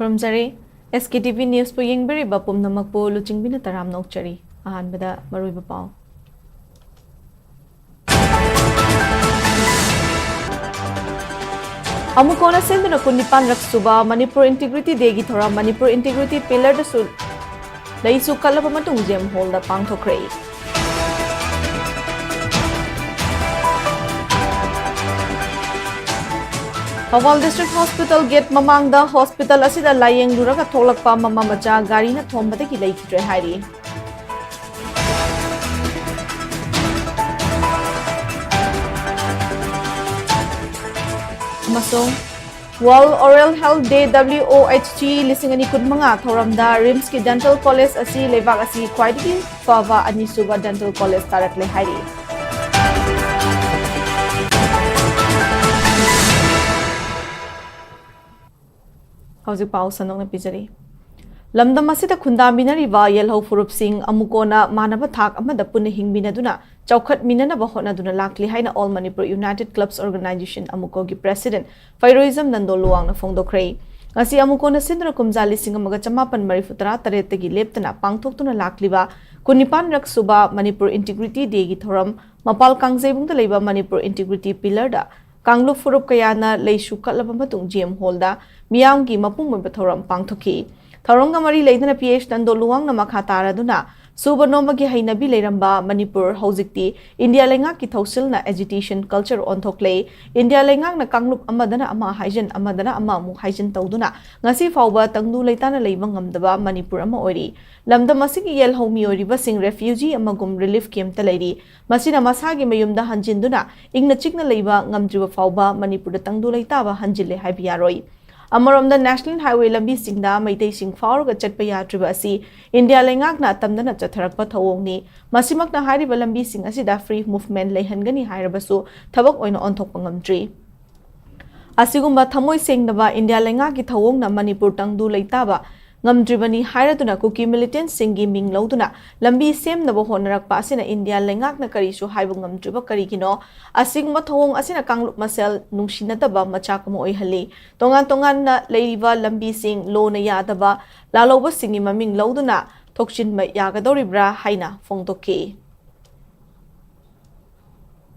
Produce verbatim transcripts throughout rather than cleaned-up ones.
ꯈꯨꯔꯨꯝꯖꯔꯤ꯫ ꯑꯦꯁ ꯀꯦ T V ꯅ꯭ꯌꯨꯁꯄꯨ ꯌꯦꯡꯕꯤꯔꯤꯕ ꯄꯨꯝꯅꯃꯛꯄꯨ ꯂꯨꯆꯤꯡꯕꯤꯅ ꯇꯔꯥꯝꯅ ꯑꯣꯛꯆꯔꯤ꯫ ꯑꯍꯥꯟꯕꯗ ꯃꯔꯨꯑꯣꯏꯕ ꯄꯥꯎ꯫ ꯑꯃꯨꯛ ꯍꯟꯅ ꯁꯤꯟꯗꯨꯅ ꯀꯨꯟꯅꯤꯄꯥꯟ ꯔꯛ ꯁꯨꯕ ꯃꯅꯤꯄꯨꯔ ꯏꯟꯇꯤꯒ꯭ꯔꯤꯇꯤ ꯗꯦꯒꯤ ꯊꯧꯔꯝ ꯃꯅꯤꯄꯨꯔ ꯏꯟꯇꯤꯒ꯭ꯔꯤꯇꯤ ꯄꯤꯂꯔꯗꯁꯨ ꯂꯩꯁꯨ ꯀꯠꯂꯕ ꯃꯇꯨꯡ ꯖꯦꯝ ꯍꯣꯜꯗ ꯄꯥꯡꯊꯣꯛꯈ꯭ꯔꯦ꯫ ꯊꯧꯕꯥꯜ ꯗꯤꯁꯇ꯭ꯔꯤꯛ ꯍꯣꯁꯄꯤꯇꯥꯜ ꯒꯦꯠ ꯃꯃꯥꯡꯗ ꯍꯣꯁꯄꯤꯇꯥꯜ ꯑꯁꯤꯗ ꯂꯥꯌꯦꯡꯂꯨꯔꯒ ꯊꯣꯛꯂꯛꯄ ꯃꯃꯥ ꯃꯆꯥ ꯒꯥꯔꯤꯅ ꯊꯣꯝꯕꯗꯒꯤ ꯂꯩꯈꯤꯗ꯭ꯔꯦ ꯍꯥꯏꯔꯤ꯫ ꯑꯃꯁꯨꯡ World Oral Health Day, W O H C, ꯂꯤꯁꯤꯡ ꯑꯅꯤ ꯀꯨꯟꯃꯉꯥ ꯊꯧꯔꯝꯗ ꯔꯤꯝꯁꯀꯤ ꯗꯦꯟꯇꯦꯜ ꯀꯣꯂꯦꯖ ꯑꯁꯤ ꯂꯩꯕꯥꯛ ꯑꯁꯤ ꯈ꯭ꯋꯥꯏꯗꯒꯤ ꯐꯕ ꯑꯅꯤꯁꯨꯕ ꯗꯦꯟꯇꯦꯜ ꯀꯣꯂꯦꯖ ꯇꯥꯔꯛꯂꯦ ꯍꯥꯏꯔꯤ꯫ ꯍꯧꯖꯤꯛ ꯄꯥꯎ ꯁꯟꯗꯣꯛꯅ ꯄꯤꯖꯔꯤ꯫ ꯂꯝꯗꯝ ꯑꯁꯤꯗ ꯈꯨꯟꯗꯥꯃꯤꯟꯅꯔꯤꯕ ꯌꯦꯜꯍꯧ ꯐꯨꯔꯨꯞꯁꯤꯡ ꯑꯃꯨꯛ ꯍꯟꯅ ꯃꯥꯟꯅꯕ ꯊꯥꯛ ꯑꯃꯗ ꯄꯨꯟꯅ ꯍꯤꯡꯃꯤꯟꯅꯗꯨꯅ ꯆꯥꯎꯈꯠꯃꯤꯟꯅꯅꯕ ꯍꯣꯠꯅꯗꯨꯅ ꯂꯥꯛꯂꯤ ꯍꯥꯏꯅ All Manipur United Clubs Organization, ꯑꯃꯨꯀꯣꯒꯤ ꯄ꯭ꯔꯦꯁꯤꯗꯦꯟꯠ ꯐꯩꯔꯣꯏꯖꯝ ꯅꯟꯗꯣ ꯂꯨꯋꯥꯡꯅ ꯐꯣꯡꯗꯣꯛꯈ꯭ꯔꯦ꯫ ꯉꯁꯤ ꯑꯃꯨꯛ ꯍꯟꯅ ꯁꯤꯟꯗꯨꯅ ꯀꯨꯝꯖꯥ ꯂꯤꯁꯤꯡ ꯑꯃꯒ ꯆꯃꯥꯄꯟ ꯃꯔꯤꯐꯨ ꯇꯔꯥ ꯇꯔꯦꯠꯇꯒꯤ ꯂꯦꯞꯇꯅ ꯄꯥꯡꯊꯣꯛꯇꯨꯅ ꯂꯥꯛꯂꯤꯕ ꯀꯨꯟꯅꯤꯄꯥꯟ ꯔꯛ ꯁꯨꯕ ꯃꯅꯤꯄꯨꯔ ꯏꯟꯇꯤꯒ꯭ꯔꯤꯇꯤ ꯗꯦꯒꯤ ꯊꯧꯔꯝ ꯃꯄꯥꯜ ꯀꯥꯡꯖꯩꯕꯨꯡꯗ ꯂꯩꯕ ꯃꯅꯤꯄꯨꯔ ꯏꯟꯇꯤꯒ꯭ꯔꯤꯇꯤ ꯄꯤꯂꯔꯗ ꯀꯥꯡꯂꯨꯞ ꯐꯨꯔꯨꯞ ꯀꯌꯥꯅ ꯂꯩꯁꯨ ꯀꯠꯂꯕ ꯃꯇꯨꯡ ꯖꯤ ꯑꯦꯝ ꯍꯣꯜꯗ ꯃꯤꯌꯥꯝꯒꯤ ꯃꯄꯨꯡ ꯑꯣꯏꯕ ꯊꯧꯔꯝ ꯄꯥꯡꯊꯣꯛꯈꯤ꯫ ꯊꯧꯔꯝꯒ ꯃꯔꯤ ꯂꯩꯅꯅ ꯄꯤ ꯑꯩꯆ ꯅꯟꯗꯣ ꯂꯨꯋꯥꯡꯅ ꯃꯈꯥ ꯇꯥꯔꯗꯨꯅ ꯁꯨꯕ ꯅꯣꯝꯕꯒꯤ ꯍꯩꯅꯕꯤ ꯂꯩꯔꯝꯕ ꯃꯅꯤꯄꯨꯔ ꯍꯧꯖꯤꯛꯇꯤ ꯏꯟꯗꯤꯌꯥ ꯂꯩꯉꯥꯛꯀꯤ ꯊꯧꯁꯤꯜꯅ ꯑꯦꯖꯤꯇꯦꯁꯟ ꯀꯜꯆꯔ ꯑꯣꯟꯊꯣꯛꯂꯦ꯫ ꯏꯟꯗꯤꯌꯥ ꯂꯩꯉꯥꯛꯅ ꯀꯥꯡꯂꯨꯞ ꯑꯃꯗꯅ ꯑꯃ ꯍꯥꯏꯖꯤꯟ, ꯑꯃꯗꯅ ꯑꯃ ꯑꯃꯨꯛ ꯍꯥꯏꯖꯤꯟ ꯇꯧꯗꯨꯅ ꯉꯁꯤ ꯐꯥꯎꯕ ꯇꯪꯗꯨ ꯂꯩꯇꯥꯅ ꯂꯩꯕ ꯉꯝꯗꯕ ꯃꯅꯤꯄꯨꯔ ꯑꯃ ꯑꯣꯏꯔꯤ꯫ ꯂꯝꯗꯝ ꯑꯁꯤꯒꯤ ꯌꯦꯜꯍꯧ ꯃꯤꯑꯣꯏꯔꯤꯕꯁꯤꯡ ꯔꯦꯐ꯭ꯌꯨꯖꯤ ꯑꯃꯒꯨꯝ ꯔꯤꯂꯤꯐ ꯀꯦꯝꯞꯇ ꯂꯩꯔꯤ꯫ ꯃꯁꯤꯅ ꯃꯁꯥꯒꯤ ꯃꯌꯨꯝꯗ ꯍꯟꯖꯤꯟꯗꯨꯅ ꯏꯪꯅ ꯆꯤꯛꯅ ꯂꯩꯕ ꯉꯝꯗ꯭ꯔꯤꯕ ꯐꯥꯎꯕ ꯃꯅꯤꯄꯨꯔꯗ ꯇꯪꯗꯨ ꯂꯩꯇꯥꯕ ꯍꯟꯖꯤꯜꯂꯦ ꯍꯥꯏꯕ ꯌꯥꯔꯣꯏ꯫ ꯑꯃꯔꯣꯝꯗ ꯅꯦꯁꯅꯦꯜ ꯍꯥꯏꯋꯦ ꯂꯝꯕꯤꯁꯤꯡꯗ ꯃꯩꯇꯩꯁꯤꯡ ꯐꯥꯎꯔꯒ ꯆꯠꯄ ꯌꯥꯗ꯭ꯔꯤꯕ ꯑꯁꯤ ꯏꯟꯗꯤꯌꯥ ꯂꯩꯉꯥꯛꯅ ꯇꯝꯗꯅ ꯆꯠꯊꯔꯛꯄ ꯊꯧꯑꯣꯡꯅꯤ꯫ ꯃꯁꯤꯃꯛꯅ ꯍꯥꯏꯔꯤꯕ ꯂꯝꯕꯤꯁꯤꯡ ꯑꯁꯤꯗ ꯐ꯭ꯔꯤ ꯃꯨꯚꯃꯦꯟꯠ ꯂꯩꯍꯟꯒꯅꯤ ꯍꯥꯏꯔꯕꯁꯨ ꯊꯕꯛ ꯑꯣꯏꯅ ꯑꯣꯟꯊꯣꯛꯄ ꯉꯝꯗ꯭ꯔꯤ꯫ ꯑꯁꯤꯒꯨꯝꯕ ꯊꯃꯣꯏ ꯁꯦꯡꯗꯕ ꯏꯟꯗꯤꯌꯥ ꯂꯩꯉꯥꯛꯀꯤ ꯊꯧꯑꯣꯡꯅ ꯃꯅꯤꯄꯨꯔ ꯇꯪꯗꯨ ꯂꯩꯇꯥꯕ ꯉꯝꯗ꯭ꯔꯤꯕꯅꯤ ꯍꯥꯏꯔꯗꯨꯅ ꯀꯨꯀꯤ ꯃꯤꯂꯤꯇꯦꯟꯠꯁꯤꯡꯒꯤ ꯃꯤꯡ ꯂꯧꯗꯨꯅ ꯂꯝꯕꯤ ꯁꯦꯝꯅꯕ ꯍꯣꯠꯅꯔꯛꯄ ꯑꯁꯤꯅ ꯏꯟꯗꯤꯌꯥ ꯂꯩꯉꯥꯛꯅ ꯀꯔꯤꯁꯨ ꯍꯥꯏꯕ ꯉꯝꯗ꯭ꯔꯤꯕ ꯀꯔꯤꯒꯤꯅꯣ? ꯑꯁꯤꯒꯨꯝꯕ ꯊꯧꯑꯣꯡ ꯑꯁꯤꯅ ꯀꯥꯡꯂꯨꯞ ꯃꯁꯦꯜ ꯅꯨꯡꯁꯤꯅꯗꯕ ꯃꯆꯥꯛ ꯑꯃ ꯑꯣꯏꯍꯜꯂꯤ꯫ ꯇꯣꯉꯥꯟ ꯇꯣꯉꯥꯟꯅ ꯂꯩꯔꯤꯕ ꯂꯝꯕꯤꯁꯤꯡ ꯂꯣꯅ ꯌꯥꯗꯕ ꯂꯥꯜꯍꯧꯕꯁꯤꯡꯒꯤ ꯃꯃꯤꯡ ꯂꯧꯗꯨꯅ ꯊꯣꯛꯆꯤꯟꯕ ꯌꯥꯒꯗꯧꯔꯤꯕ꯭ꯔꯥ ꯍꯥꯏꯅ ꯐꯣꯡꯗꯣꯛꯈꯤ꯫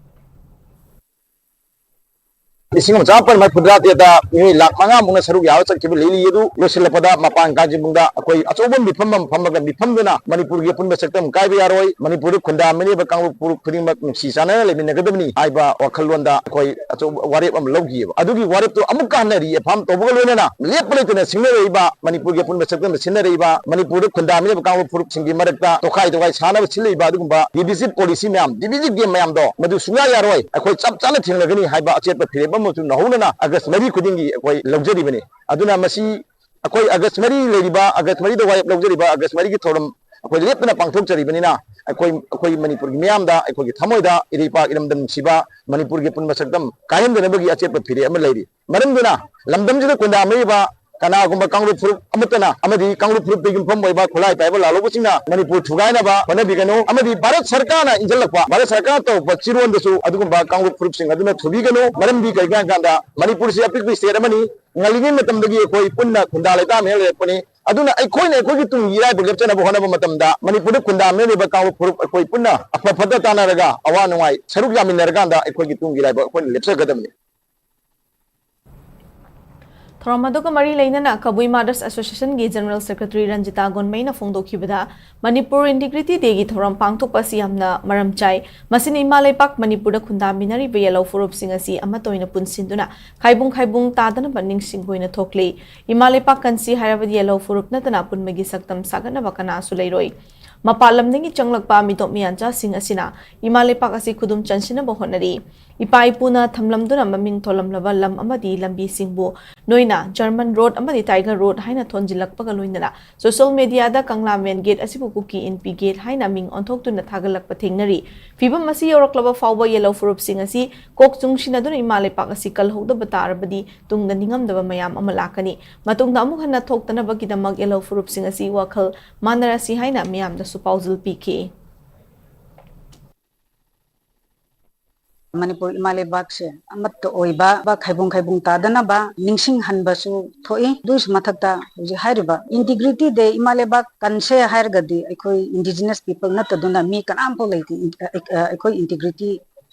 ꯂꯤꯁꯤꯡ ꯑꯃ ꯆꯥꯃꯥꯄꯟ ꯃꯔꯤꯐꯨꯇꯔꯥ ꯇꯔꯦꯠꯇ ꯃꯤꯑꯣꯏ ꯂꯥꯈ ꯃꯉꯥ ꯃꯨꯛꯅ ꯁꯔꯨꯛ ꯌꯥꯕ ꯆꯠꯈꯤꯕ ꯂꯤꯂꯤ ꯑꯗꯨ ꯂꯣꯏꯁꯤꯜꯂꯛꯄꯗ ꯃꯄꯥꯟ ꯀꯥꯡꯖꯩꯕꯨꯡꯗ ꯑꯩꯈꯣꯏ ꯑꯆꯧꯕ ꯃꯤꯐꯝ ꯑꯃ ꯐꯝꯃꯒ ꯃꯤꯐꯝꯗꯨꯅ ꯃꯅꯤꯄꯨꯔꯒꯤ ꯑꯄꯨꯟꯕ ꯁꯛꯇꯝ ꯀꯥꯏꯕ ꯌꯥꯔꯣꯏ, ꯃꯅꯤꯄꯨꯔꯗ ꯈꯨꯟꯗꯥꯃꯤꯟꯅꯔꯤꯕ ꯀꯥꯡꯂꯨꯞ ꯐꯨꯔꯨꯞ ꯈꯨꯗꯤꯡꯃꯛ ꯅꯨꯡꯁꯤ ꯆꯥꯟꯅꯅ ꯂꯩꯃꯤꯟꯅꯒꯗꯕꯅꯤ ꯍꯥꯏꯕ ꯋꯥꯈꯜꯂꯣꯟꯗ ꯑꯩꯈꯣꯏ ꯑꯆꯧꯕ ꯋꯥꯔꯦꯞ ꯑꯃ ꯂꯧꯈꯤꯑꯕ꯫ ꯑꯗꯨꯒꯤ ꯋꯥꯔꯦꯞꯇꯨ ꯑꯃꯨꯛꯀ ꯍꯟꯅ reaffirm ꯇꯧꯕꯒ ꯂꯣꯏꯅꯅ ꯂꯦꯞꯄ ꯂꯩꯇꯅ ꯁꯤꯡꯅꯔꯛꯏꯕ ꯃꯅꯤꯄꯨꯔꯒꯤ ꯑꯄꯨꯟꯕ ꯁꯛꯇꯝꯗ ꯁꯤꯟꯅꯔꯛꯏꯕ ꯃꯅꯤꯄꯨꯔꯗ ꯈꯨꯟꯗꯥꯃꯤꯟꯅꯔꯤꯕ ꯀꯥꯡꯂꯨꯞ ꯐꯨꯔꯨꯞꯁꯤꯡꯒꯤ ꯃꯔꯛꯇ ꯇꯣꯈꯥꯏ ꯇꯣꯈꯥꯏ ꯁꯥꯟꯅꯕ ꯁꯤꯜꯂꯛꯏꯕ ꯑꯗꯨꯒꯨꯝꯕ divisive policy ꯃꯌꯥꯝ, divisive game ꯃꯌꯥꯝꯗꯣ ꯃꯗꯨ ꯁꯨꯡꯌꯥ ꯌꯥꯔꯣꯏ, ꯑꯩꯈꯣꯏ ꯆꯞ ꯆꯥꯅ ꯊꯦꯡꯅꯒꯅꯤ ꯍꯥꯏꯕ ꯑꯆꯦꯠꯄ ꯐꯤꯔꯦꯞ ꯑꯃꯁꯨ ꯅꯧꯍꯧꯅꯅ ꯑꯥꯒꯁ ꯃꯔꯤ ꯈꯨꯗꯤꯡꯒꯤ ꯑꯩꯈꯣꯏ ꯂꯧꯖꯔꯤꯕꯅꯤ꯫ ꯑꯗꯨꯅ ꯃꯁꯤ ꯑꯩꯈꯣꯏ ꯑꯥꯒꯁ ꯃꯔꯤ ꯂꯩꯔꯤꯕ, ꯑꯥꯒꯁ ꯃꯔꯤꯗ ꯋꯥꯔꯦꯞ ꯂꯧꯖꯔꯤꯕ, ꯑꯥꯒꯁ ꯃꯔꯤꯒꯤ ꯊꯧꯔꯝ ꯑꯩꯈꯣꯏ ꯂꯦꯞꯇꯅ ꯄꯥꯡꯊꯣꯛꯆꯔꯤꯕꯅꯤꯅ ꯑꯩꯈꯣꯏ, ꯑꯩꯈꯣꯏ ꯃꯅꯤꯄꯨꯔꯒꯤ ꯃꯤꯌꯥꯝꯗ, ꯑꯩꯈꯣꯏꯒꯤ ꯊꯃꯣꯏꯗ ꯏꯔꯩꯄꯥꯛ ꯏꯔꯝꯗꯝ ꯅꯨꯡꯁꯤꯕ ꯃꯅꯤꯄꯨꯔꯒꯤ ꯑꯄꯨꯟꯕ ꯁꯛꯇꯝ ꯀꯥꯏꯍꯟꯗꯅꯕꯒꯤ ꯑꯆꯦꯠꯄ ꯐꯤꯔꯦꯞ ꯑꯃ ꯂꯩꯔꯤ꯫ ꯃꯔꯝꯗꯨꯅ ꯂꯝꯗꯝꯁꯤꯗ ꯈꯨꯟꯗꯥꯃꯤꯔꯤꯕ ꯀꯅꯥꯒꯨꯝꯕ ꯀꯥꯡꯂꯨꯞ ꯐꯨꯔꯨꯞ ꯑꯃꯠꯇꯅ ꯑꯃꯗꯤ ꯀꯥꯡꯂꯨꯞ ꯐꯨꯔꯨꯞꯇ ꯌꯨꯝꯐꯝ ꯑꯣꯏꯕ ꯈꯨꯠꯂꯥꯏ ꯄꯥꯏꯕ ꯂꯥꯜꯍꯧꯕꯁꯤꯡꯅ ꯃꯅꯤꯄꯨꯔ ꯊꯨꯒꯥꯏꯅꯕ ꯍꯣꯠꯅꯕꯤꯒꯅꯨ ꯑꯃꯗꯤ ꯚꯥꯔꯠ ꯁꯔꯀꯥꯔꯅ ꯏꯟꯁꯤꯜꯂꯛꯄ, ꯚꯥꯔꯠ ꯁꯔꯀꯥꯔꯅ ꯇꯧꯔꯛꯄ ꯆꯤꯔꯣꯟꯗꯁꯨ ꯑꯗꯨꯒꯨꯝꯕ ꯀꯥꯡꯂꯨꯞ ꯐꯨꯔꯨꯞꯁꯤꯡ ꯑꯗꯨꯅ ꯊꯨꯕꯤꯒꯅꯨ꯫ ꯃꯔꯝꯗꯤ ꯀꯔꯤꯒꯤꯅꯣ ꯍꯥꯏ ꯀꯥꯟꯗ ꯃꯅꯤꯄꯨꯔꯁꯤ ꯑꯄꯤꯛꯄ state ꯑꯃꯅꯤ꯫ ꯉꯜꯂꯤꯉꯩ ꯃꯇꯝꯗꯒꯤ ꯑꯩꯈꯣꯏ ꯄꯨꯟꯅ ꯈꯨꯟꯗꯥ ꯂꯩꯇꯥꯃꯤꯟꯅ ꯂꯩꯔꯛꯄꯅꯤ꯫ ꯑꯗꯨꯅ ꯑꯩꯈꯣꯏꯅ ꯑꯩꯈꯣꯏꯒꯤ ꯇꯨꯡꯒꯤ ꯏꯔꯥꯏꯕꯥꯛ ꯂꯦꯞꯆꯅꯕ ꯍꯣꯠꯅꯕ ꯃꯇꯝꯗ ꯃꯅꯤꯄꯨꯔꯗ ꯈꯨꯟꯗꯥꯃꯤꯟꯅꯔꯤꯕ ꯀꯥꯡꯂꯨꯞ ꯐꯨꯔꯨꯞ ꯑꯩꯈꯣꯏ ꯄꯨꯟꯅ ꯑꯐ ꯐꯠꯇ ꯇꯥꯟꯅꯔꯒ ꯑꯋꯥ ꯅꯨꯡꯉꯥꯏ ꯁꯔꯨꯛ ꯌꯥꯃꯤꯟꯅꯔꯀꯥꯟꯗ ꯑꯩꯈꯣꯏꯒꯤ ꯇꯨꯡꯒꯤ ꯏꯔꯥꯏꯕꯥꯛ ꯑꯩꯈꯣꯏꯅ ꯂꯦꯞꯆꯒꯗꯕꯅꯤ꯫ ꯊꯧꯔꯝ ꯑꯗꯨꯒ ꯃꯔꯤ ꯂꯩꯅꯅ ꯀꯕꯨꯏ Mothers Associationꯒꯤ General Secretary Ranjita ꯒꯣꯟꯃꯩꯅ ꯐꯣꯡꯗꯣꯛꯈꯤꯕꯗ, Manipur Integrity Dayꯒꯤ ꯊꯧꯔꯝ ꯄꯥꯡꯊꯣꯛꯄ ꯑꯁꯤ ꯌꯥꯝꯅ ꯃꯔꯝ ꯆꯥꯏ꯫ ꯃꯁꯤꯅ ꯏꯃꯥ ꯂꯩꯄꯥꯛ ꯃꯅꯤꯄꯨꯔꯗ ꯈꯨꯟꯗꯥꯃꯤꯟꯅꯔꯤꯕ ꯌꯦꯜꯍꯧ ꯐꯨꯔꯨꯞꯁꯤꯡ ꯑꯁꯤ ꯑꯃꯠꯇ ꯑꯣꯏꯅ ꯄꯨꯟꯁꯤꯟꯗꯨꯅ ꯈꯥꯏꯕꯨꯡ ꯈꯥꯏꯕꯨꯡ ꯇꯥꯗꯅꯕ ꯅꯤꯡꯁꯤꯡꯕ ꯑꯣꯏꯅ ꯊꯣꯛꯂꯤ꯫ ꯏꯃꯥ ꯂꯩꯄꯥꯛ ꯀꯟꯁꯤ ꯍꯥꯏꯔꯕꯗꯤ ꯌꯦꯜꯍꯧ ꯐꯨꯔꯨꯞ ꯅꯠꯇꯅ ꯑꯄꯨꯟꯕꯒꯤ ꯁꯛꯇꯝ ꯁꯥꯒꯠꯅꯕ ꯀꯅꯥꯁꯨ ꯂꯩꯔꯣꯏ꯫ ꯃꯄꯥꯟ ꯂꯝꯗꯒꯤ ꯆꯪꯂꯛꯄ ꯃꯤꯇꯣꯞ ꯃꯤꯌꯥꯟꯆꯥꯁꯤꯡ ꯑꯁꯤꯅ ꯏꯃꯥ ꯂꯩꯄꯥꯛ ꯑꯁꯤ ꯈꯨꯗꯨꯝ ꯆꯟꯁꯤꯟꯅꯕ ꯍꯣꯠꯅꯔꯤ꯫ ꯏꯄꯥ ꯏꯄꯨꯅ ꯊꯝꯂꯝꯗꯨꯅ ꯃꯃꯤꯡ ꯊꯣꯜꯂꯝꯂꯕ ꯂꯝ ꯑꯃꯗꯤ ꯂꯝꯕꯤꯁꯤꯡꯕꯨ ꯅꯣꯏꯅ ꯖꯔꯃꯟ ꯔꯣꯗ ꯑꯃꯗꯤ ꯇꯥꯏꯒꯔ ꯔꯣꯗ ꯍꯥꯏꯅ ꯊꯣꯟꯖꯤꯜꯂꯛꯄꯒ ꯂꯣꯏꯅꯅ ꯁꯣꯁꯤꯌꯦꯜ ꯃꯦꯗꯤꯌꯥꯗ ꯀꯪꯂꯥ ꯃꯦꯟ ꯒꯦꯠ ꯑꯁꯤꯕꯨ ꯀꯨꯀꯤ ꯏꯟꯄꯤ ꯒꯦꯠ ꯍꯥꯏꯅ ꯃꯤꯡ ꯑꯣꯟꯊꯣꯛꯇꯨꯅ ꯊꯥꯒꯠꯂꯛꯄ ꯊꯦꯡꯅꯔꯤ꯫ ꯐꯤꯕꯝ ꯑꯁꯤ ꯌꯧꯔꯛꯂꯕ ꯐꯥꯎꯕ ꯌꯦꯜꯍꯧ ꯐꯨꯔꯨꯞꯁꯤꯡ ꯑꯁꯤ ꯀꯣꯛ ꯆꯨꯡꯁꯤꯟꯅꯗꯨꯅ ꯏꯃꯥ ꯂꯩꯄꯥꯛ ꯑꯁꯤ ꯀꯜꯍꯧꯗꯕ ꯇꯥꯔꯕꯗꯤ ꯇꯨꯡꯗ ꯅꯤꯡꯉꯝꯗꯕ ꯃꯌꯥꯝ ꯑꯃ ꯂꯥꯛꯀꯅꯤ꯫ ꯃꯇꯨꯡꯗ ꯑꯃꯨꯛ ꯍꯟꯅ ꯊꯣꯛꯇꯅꯕꯒꯤꯗꯃꯛ ꯌꯦꯜꯍꯧ ꯐꯨꯔꯨꯞꯁꯤꯡ ꯑꯁꯤ ꯋꯥꯈꯜ ꯃꯥꯟꯅꯔꯁꯤ ꯍꯥꯏꯅ ꯃꯤꯌꯥꯝꯗꯁꯨ ꯄꯥꯎꯖꯦꯜ ꯄꯤꯈꯤ꯫ ꯃꯅꯤꯄꯨꯔ ꯏꯃꯥ ꯂꯩꯕꯥꯛꯁꯦ ꯑꯃꯠꯇ ꯑꯣꯏꯕ, ꯈꯥꯏꯕꯨꯡ ꯈꯥꯏꯕꯨꯡ ꯇꯥꯗꯅꯕ ꯅꯤꯡꯁꯤꯡꯍꯟꯕꯁꯨ ꯊꯣꯛꯏ꯫ ꯑꯗꯨꯒꯤꯁꯨ ꯃꯊꯛꯇ ꯍꯧꯖꯤꯛ ꯍꯥꯏꯔꯤꯕ Integrity Day, ꯏꯃꯥ ꯂꯩꯕꯥꯛ ꯀꯟꯁꯦ ꯍꯥꯏꯔꯒꯗꯤ ꯑꯩꯈꯣꯏ indigenous people ꯅꯠꯇꯗꯨꯅ ꯃꯤ ꯀꯅꯥꯝꯐꯥꯎ ꯂꯩꯇꯦ꯫ ꯑꯩꯈꯣꯏ integrity